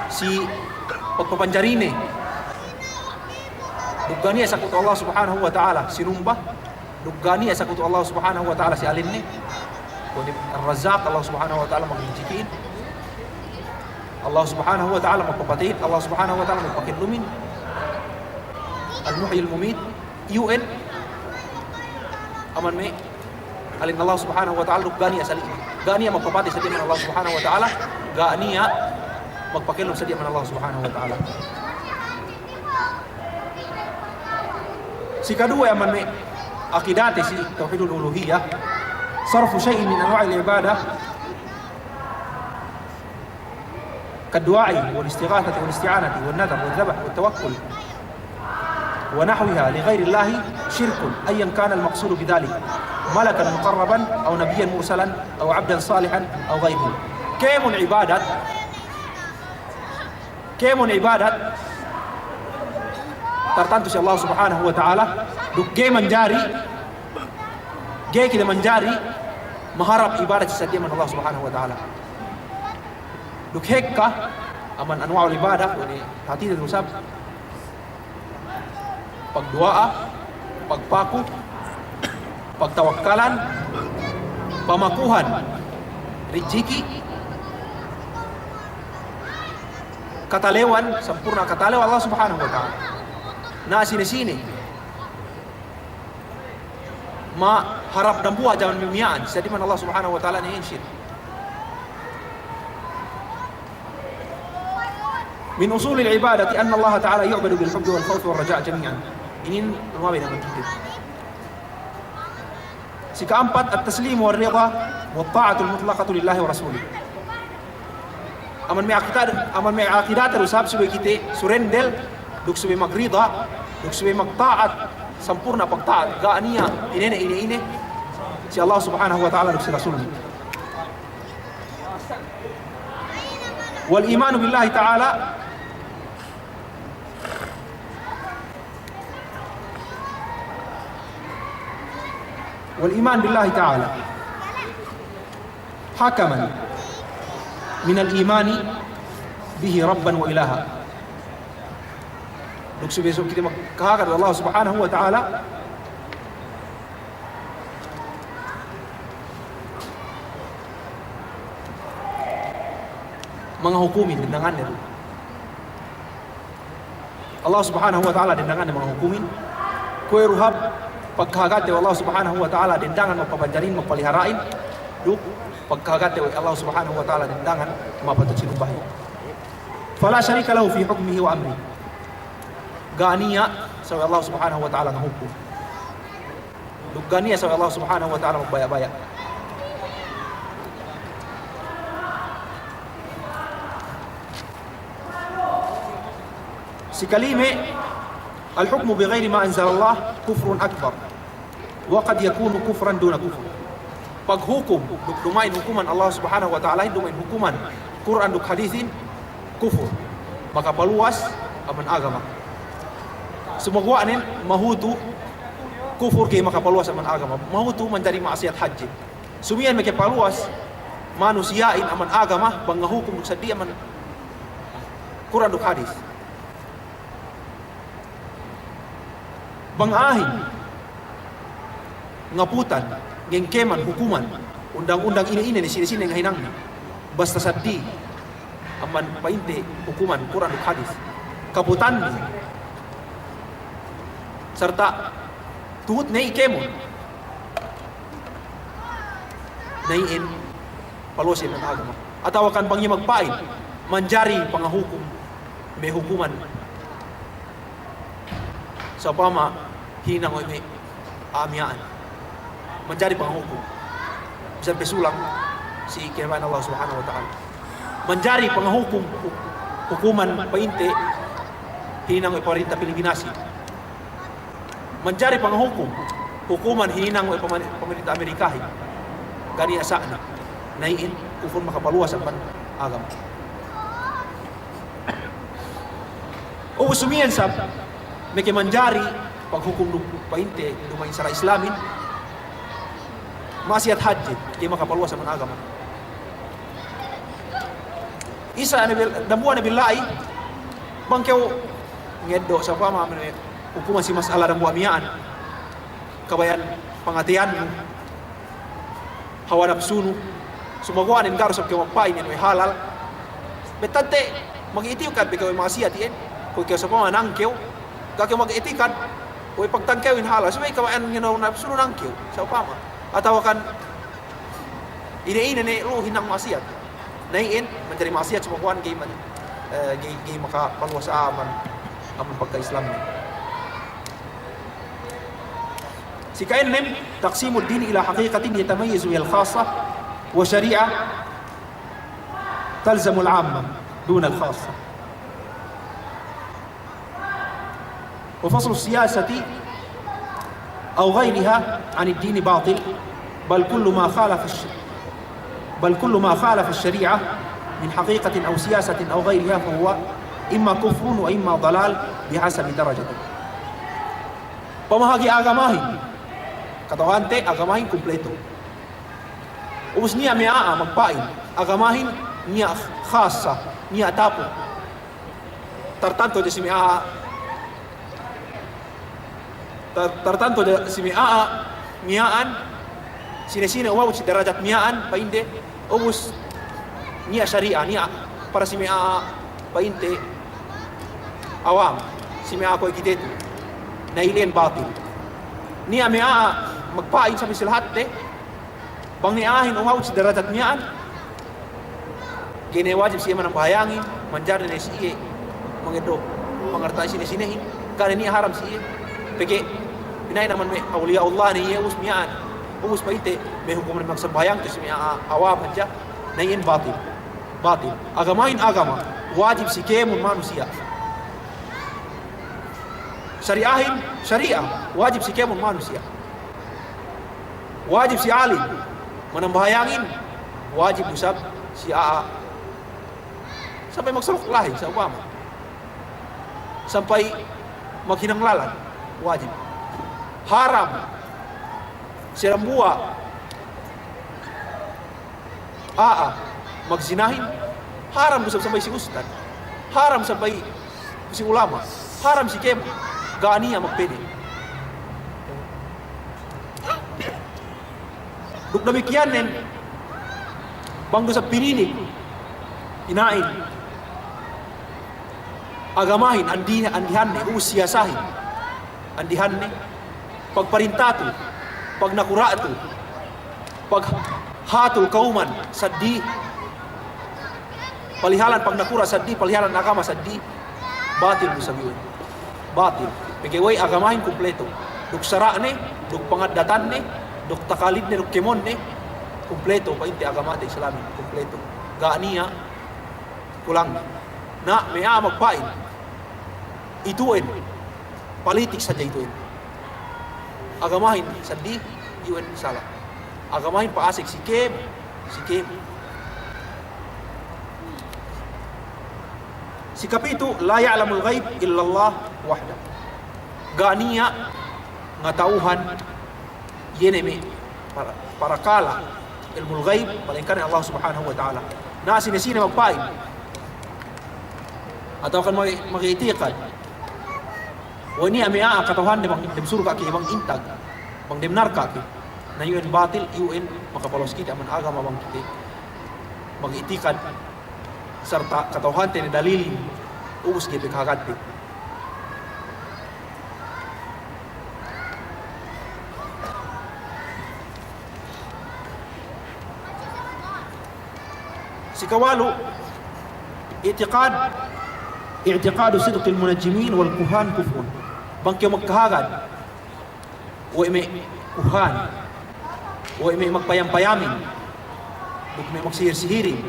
si pagpapanjarine, duk ga' niya' sakutu Allah Subhanahu wa Ta'ala sinumba, duk ga' niya' sakutu Allah Subhanahu wa Ta'ala si alenne. Kuwe' ne Ar-Razzaq, Allah Subhanahu wa Ta'ala magrijikihin. Allah Subhanahu wa Ta'ala magpapateyin, Allah Subhanahu wa Ta'ala magpakellumin. Al-Muhyil Mumit, iyu'en amban me' alin Allah Subhanahu wa Ta'ala, duk ga' niya' sali', ga' niya' magpapatey sadiya amban Allah Subhanahu wa Ta'ala, ga' niya' magpakellum sadiya amban Allah Subhanahu wa Ta'ala. Si kaduwe amban me' akidate si tawhidul uluhiyah, sarfu shay'in min anwa'il ibadah كالدعاء والاستغاثة والاستعانة والنذر والذبح والتوكل ونحوها لغير الله شرك، أيا كان المقصود بذلك، ملكا مقربا أو نبيا مرسلا أو عبدا صالحا أو غيره. Kēmon ibadat, kēmon ibadat tartantu si Allah Subhanahu wa Ta'ala, duk ga'i manjari, ga'i kite manjari maharap ibadat si sadiya amban Allah Subhanahu wa Ta'ala. Duk hekka amban anwa'ul ibadah, kuwe' ne hātite du isab, pagduwa'a, pagpaku, pagtawakkalan, pamakuhan rijiki', katalewan, sampurna' katalew Allah Subhanahu wa Ta'ala. Na sine-sine maharap dambuwa' jaman miya'an, sadiya amban Allah Subhanahu wa Ta'ala, ne insin. من أصول العبادة أن الله تعالى يعبد بالحب والخوف والرجاء جميعا. Inin lumabey ne amban kite. Si ka'ampat, التسليم والرضا والطاعة المطلقة لله ورسوله. Amban me' akidate, amban me' akidate du isab subey kite surrender, duk subey magrida, duk subey magta'at, sampurna' pagta'at, ga' niya' inēnan, inēnan, si Allah Subhanahu wa Ta'ala duk si Rasulne. والإيمان بالله تعالى، والإيمان بالله تعالى حكما من الإيمان به ربا وإلها. Duk subey kite magkahagad we' Allah Subhanahu wa Ta'ala, mangahukumin dendanganne du. Allah Subhanahu wa Ta'ala dendanganne mangahukumin. Kuwe' du hap pagkahagadte we' Allah Subhanahu wa Ta'ala dendangan magpabanjalin, magpalihara'in, duk pagkahagadte we' Allah Subhanahu wa Ta'ala dendangan mapatut sinumbahin. فلا شريك له في حكمه وأمره. Ga' niya' sawe' Allah Subhanahu wa Ta'ala ngahukum. Duk ga' niya' sawe' Allah Subhanahu wa Ta'ala magbaya'-baya'. Sikalime, الحكم بغير ما أنزل الله كفر أكبر، وقد يكون كفرا دون كفر. Paghukum duk duma'in hukuman Allah Subhanahu wa Ta'alahin, duma'in hukuman Kur'an duk hadisin, kufur. Makapaluwas amban agama. Sumaguwa'nen mahutu kufur ga'i makapaluwas amban agama. Mahutu manjari ma'asiyat hadje. Sumiyan makapaluwas manusiya'in amban agama bang ngahukum duk saddi amban Kur'an duk hadis. Bang a'ahin ngaputan, ngengkeman hukuman, undang-undang ine-ine ne, sine-sine ngahinangnen, basta saddi amban pa'inte hukuman Kur'an duk hadis, kaputanne sarta' tuhutne i' kēmon, na iyan paluwas iyan amban agama. Atawa kan bang iye magpa'in manjari pangahukum me' hukuman, sa'upama hininang we' me' a'a miya'an, manjari pangahukum. Bisan pe sulang si kinabaya'an Allah Subhanahu wa Ta'ala. Manjari pangahukum, hukuman pa'inte hininang we' pamarinta Pilipinasin. Manjari pangahukum hukuman hininang we' pamari-, pamarinta Amerikahin. Ga' niya' sa'ne. Na iyan kufur makapaluwas amban agama. Ubus sumiyan isab meke manjari paghukum du pa'inte duma'in sara' Islamin, ma'asiyat hadje, ga'i makapaluwas amban agama. Isab ne bil-, dambuwa' ne billa'i, bang kew ngeddo' sa'upama me' hukuman si mas'ala dambuwa' miya'an, kabaya'an pangateyannu, hawa napsunu, sumaguwa'nen ga' du isab kew magpa'in iyan we' halal. Bettadte magi'tikad pe kew we' ma'asiyat iyan, kuwe' kew sa'upama nangkew, ga' kew magi'tikad we' pagtangkewin halal, subey kabaya'an ngino napsunu nangkew, sa'upama. Atawa kan ine-ine ne lu'u hinang ma'asiyat. Na iyan manjari ma'asiyat, sumaguwa'nen ga'i man-, eh, ga'i, ga'i makapaluwas amban, amban pagka-Islam. Sikaennem, تقسيم الدين إلى حقيقة يتميز بها الخاصة، وشريعة تلزم العامة دون الخاصة. وفصل السياسة أو غيرها عن الدين باطل، بل كل ما خالف الش-، بل كل ما خالف الشريعة من حقيقة أو سياسة أو غيرها فهو إما كفر وإما ضلال بحسب درجته. Pamahagi agamahin. Kata'uhante agamahin kumpleto. Ubus niya' me' a'a magpa'in agamahin niya' khassa, niya' tapuk. Tartantu hadja si me' a'a, tar-, tartantu hadja si me' a'a miya'an, sine-sine umabut si darajat miya'an, pa'inde, ubus niya' sari'a, niya' para si me' a'a pa'inte awam, si me' a'a kuwe' kite tu. Na iyan batil. Niya' me' a'a magpa'in sa' me' si lahatte, bang ne a'ahin umabut si darajat miya'an, ga'i ne wajib si iye manambahayangin, manjari ne si iye mangeddo' pangarta'an sine-sinehin, ga' ne niya' haram si iye. Pegge' pina'in amban me' awliya'ullah ne iye, ubus miya'an, ubus pa'inte me' hukuman magsambahayang tu si me' a'a awam hadja, na iyan batil. Batil. Agamahin agama, wajib si kēmon manusiya'. Sari'ahin sari'a, wajib si kēmon manusiya'. Wajib si alim manambahayangin, wajib du isab si a'a. Sampay magsolok lahi, sa'upama. Sampay maghinang lalan, wajib. Haram si dambuwa' a'a magzinahin, haram du isab sampay si ustad, haram sampay si ulama', haram si kēmon, ga' niya' magpede. Duk damikkiyannen, bang du isab pininik ina'in agamahin, andi-, andihanne, u siyasahin andihanne, pagparintatu, pagnakuratu, paghatul kawman saddi, palihalan pagnakura' saddi, palihalan agama saddi, batil du isab iyan. Batil. Pegge' we' agamahin kumpleto. Duk sara'ne, duk pangaddatanne, duk takalidne, duk kēmonne, kumpleto, pa'inte agamate Islamin, kumpleto. Ga' niya' kulang. Na, me' a'a magpa'in, itu'en, politik sadja itu'en. Agamahin saddi, iyu'en sala'. Agamahin pa'asek si kēmon, si kēmon. Si kapitu', la ya'lamul ghaib illallah wahdah. Ga' niya' ngata'uhan iye ne me' para-, parakala' ilmul ghaib, malaingkan Allah Subhanahu wa Ta'ala. Na, sine-sine magpa'in atawa kan mag-, mag'i'tikad we' niya' me' a'a kata'uhande bang dem surga' ke, bang intag, bang dem narka' ke, na iyu'en batil, iyu'en makapalos kite amban agama bang kite mag'i'tikad sarta' kata'uhante ne dalilin ubus ga'i pe kahagadte. Si kawalu', i'tiqad, i'tiqadu sidqil munajjimin wal kuhan kufrun. Bang kew magkahagad we' me' kuhan, we' me' magpayam-payamin, duk me' magsihir-sihirin,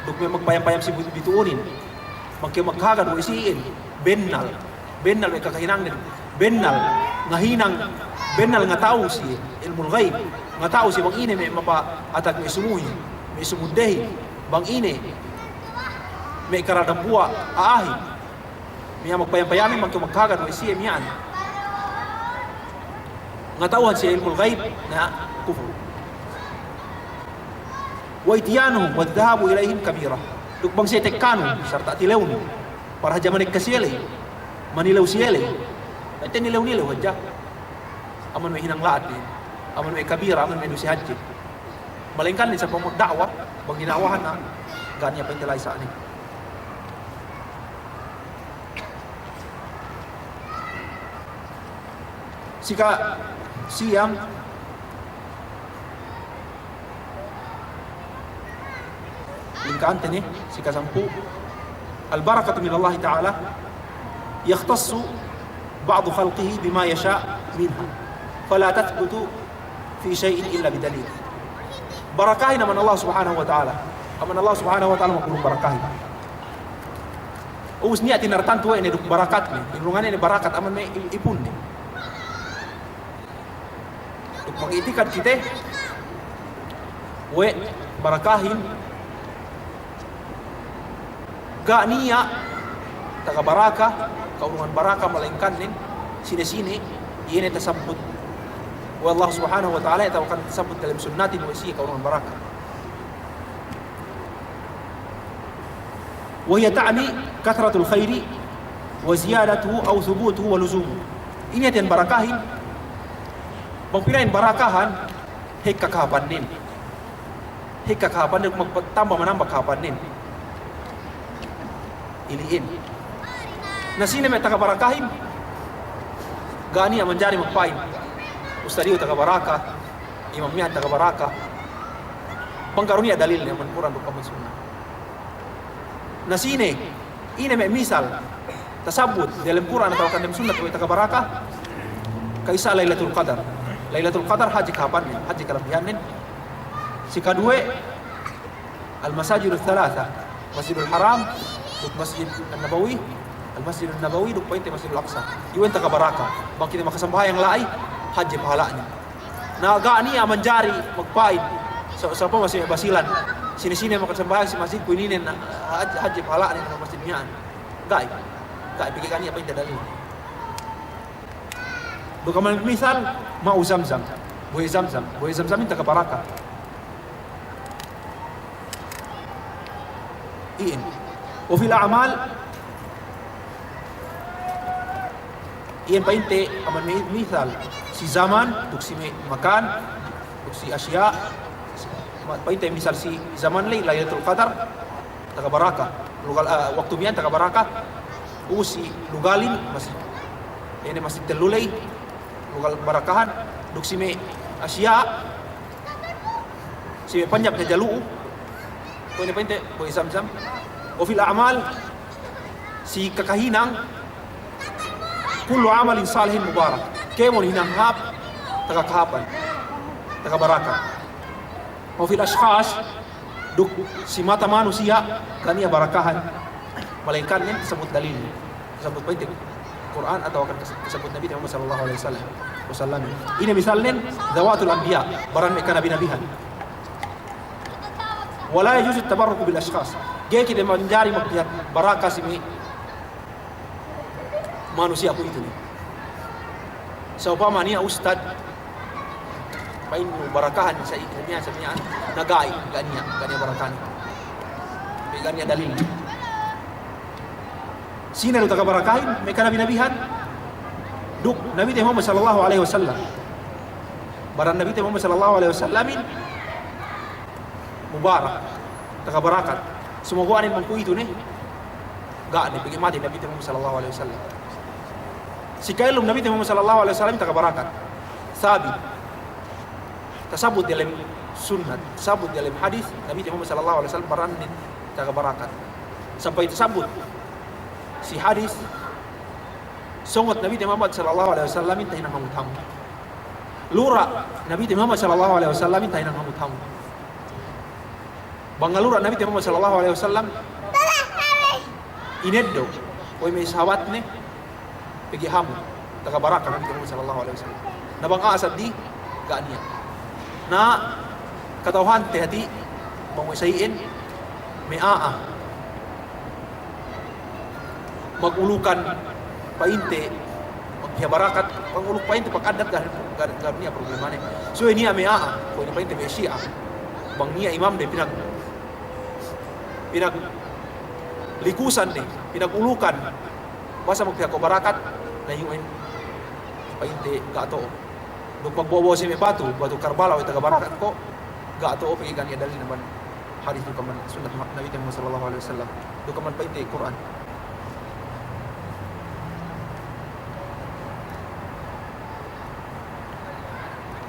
duk me' magpayam-payam si bit-, bitu'unin, bang kew magkahagad we' si iyan, bennal, bennal we' kakahinangnen, bennal ngahinang, bennal ngata'u si ilmul ghaib, ngata'u si bang ine me' mapa'atag me' sumuhi, me' sumuddehi, bang ine me' karadambuwa' a'ahin. Miya' magpayam-payamin, bang kew magkahagad we' siye miya'an ngata'uhan siye ilmul ghaib, na kufur. Wa ityanuhum wadh-dhahabu ilayhim kabira. Duk bang siye tekkanu, sarta' tilewnu, para hadja manekka siye ley, manilew siye ley, pa'inte nilew-nilew hadja. Amban me' hinang la'at ne, amban me' kabira, amban me' duse hadje. Malaingkan ne sa' pamut da'wa, bang dina'wahan na, ga' niya' pa'inte la'i sa' ne. Si kasiyam, lingka'ante ne, si kasampū', al-barakatu minallahi ta'ala, yakhtassu ba'du khalqihi bima yasha' minha, fala tathbutu fi shay'in illa bidalil. Barakahin amban Allah Subhanahu wa Ta'ala. Amban Allah Subhanahu wa Ta'ala magurung barakahin. Ubus niya' tinartantu we' ne duk barakatne, inurungane ne barakat amban me' i-, ipunne. Duk mag'itikad kite we' barakahin, ga' niya' taga baraka, kaurungan baraka, malaingkan ne sine-sine iye ne tasabbut we' Allah Subhanahu wa Ta'ala, atawa kan tasabbut dalem sunnatin we' siye kaurungan baraka. Wa hiya ta'ni kathratul khairi wa ziyadatuhu aw thubutuhu wa luzumuhu. Ine hātinen barakahin? Bang pina'in barakahan, hekka kahāpannen. Hekka kahāpannen, magtamba manamba kahāpannen. Ili'in. Na sine me' taga barakahin? Ga' niya' manjari magpa'in ustad iyu taga baraka, imam miya'an taga baraka, bang ga' du niya' dalilne amban Kur'an duk amban sunna. Na sine, ine me' misal tasabbut diyalem Kur'an atawa kan dem sunnat we' taga baraka? Ka'isa Lailatul Qadar. Lailatul Qadar hadje kahāpannen, hadje kalabihannen. Si kaduwe, al-masajidut thalatha, Masjidul Haram, duk Masjid An-Nabawi, Al-Masjidun Nabawi, duk pa'inte Masjidul Aqsa. Iwen taga baraka. Bang kite makasambahayang la'i, hadje pahala'ne. Na ga' niya' manjari magpa'in. Sa-, sa'upama si me' Basilan, sine-sine makasambahayang si masjidku ininen, na, haj-, hadje pahala'nen masjid miya'an. Ga'i. Ga'i, pegge' ga' niya' pa'inte dalil. Duk amban misal, ma'u Zamzam. Bohe' Zamzam. Bohe' Zamzamin taga baraka. Iyan. Wa fil a'mal, iyan pa'inte amban mi-, misal si zaman, duk si me' makan, duk si asya', ma-, pa'inte misal si zaman ley Lailatul Qadar, taga baraka. Lugal, ah, waktu miya'an taga baraka. Ubus si lugalin, masi, ine, masi tellu ley, lugal barakahan, duk si me' asya', si me' panyap ne jalu'u. Kuwe' ne pa'inte, bohe' Zamzam. Wa fil a'mal, si kakahinang, kullu amalin salihin mubarak. Kēmon hinang hāp, taga kahāpan, taga baraka. Wa fil ashkhas, duk si mata manusiya', ga' niya' barakahan. Malayingkan ne, tasabut dalil. Tasabut pa'inte Kur'an atawa kan tas-, tasabut Nabite Muhammad sallallahu alaihi wasallam. Wasallam. Ine misalnen, zawatul anbiya, baran me' kanabi-nabihan. Wa la yajuzu tabarruku bil ashkhas. Ga'i kite manjari magpiha baraka si me' manusiya' kuwe'itu ne. Sa'upama niya' ustad, pa'innu barakahan sa i-, sa miya'an, sa miya'an, na ga'i, ga' niya', ga' niya' barakahan. Ga' niya' dalil. Sine du taga barakahin, me' kanabi-nabihan, duk Nabite Muhammad sallallahu alaihi wasallam. Baran Nabite Muhammad sallallahu alaihi wasallamin mubarak, taga barakat. Sumaguwa' ne bang kuwe'itu ne, ga' ne, pegge' matey Nabite Muhammad sallallahu alaihi wasallam. Si ka'ellum Nabite Muhammad sallallahu alaihi wasallam taga barakat. Sabit. Tasabut diyalem sunnat, tasabut diyalem hadis, Nabite Muhammad sallallahu alaihi wasallam baranne taga barakat. Sampay tasabut si hadis, songot Nabite Muhammad sallallahu alaihi wasallamin tahinang hamut-hamut. Lura' Nabite Muhammad sallallahu alaihi wasallamin tahinang hamut-hamut. Bang ngalura' Nabite Muhammad sallallahu alaihi wasallam, ineddo' we' me' sahabatne, pegge' hamut, taga barakat Nabite Muhammad sallallahu alaihi wasallam. Na bang a'a saddi, ga' niya'. Na kata'uhante hati', bang we' sa iyan, me' a'a magulukan pa'inte, magpiha barakat, panguluk pa'inte, pag'addat ga', ga', ga' niya' problemane. So, niya' me' a'a, kuwe' ne pa'inte me' Shi'a. Bang niya' imamde pinag-, pinaglikusan ne, pinagulukan, basa magpiha ko' barakat, na iyu'en pa'inte ga' to'o. Duk magbo'o-bo'o si me' batu, batu Karbala we' taga barakat ko', ga' to'o pegge' ga' niya' dalil amban hadis duk amban sunnat Nabite Muhammad sallallahu alaihi wasallam. Duk amban pa'inte Kur'an.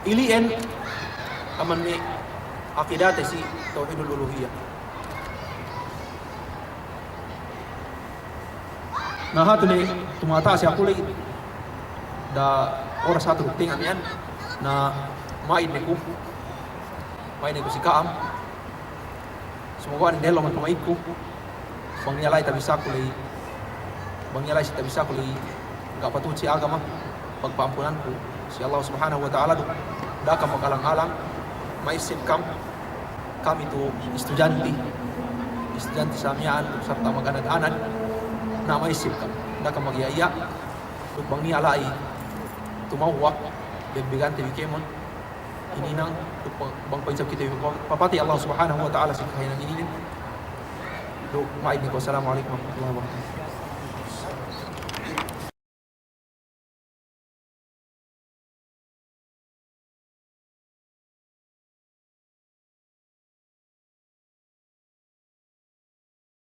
Ili'en amban me' akidate si tauhidul uluhiyah. Na hatu ne tumata' si aku ley, da oras hatu duk tenga' miya'an, na ma'id ne ku, ma'id ne ku si ka'am. Sumaguwa' ne dehellu man pama'idku, bang niya' la'i tabisaku ley, bang niya' la'i si tabisaku ley ga' patut si agama, pagpa'ampunanku si Allah Subhanahu wa Ta'ala duk da'a kam mag-alang-alang, ma'isip kam, kami tu istudiyanti, istudiyanti sa miya'an, sarta' maganad-anad, na ma'isip kam, da'a kam magiya'-iya', duk bang niya' la'i tumawwa', beg-begante bi kēmon, hininang, duk bang, bang pa'isab kite papatey Allah Subhanahu wa Ta'ala si kahinang ininen. Duk ma'id ne ku, assalamu alaikum warahmatullahi wabarakatuh.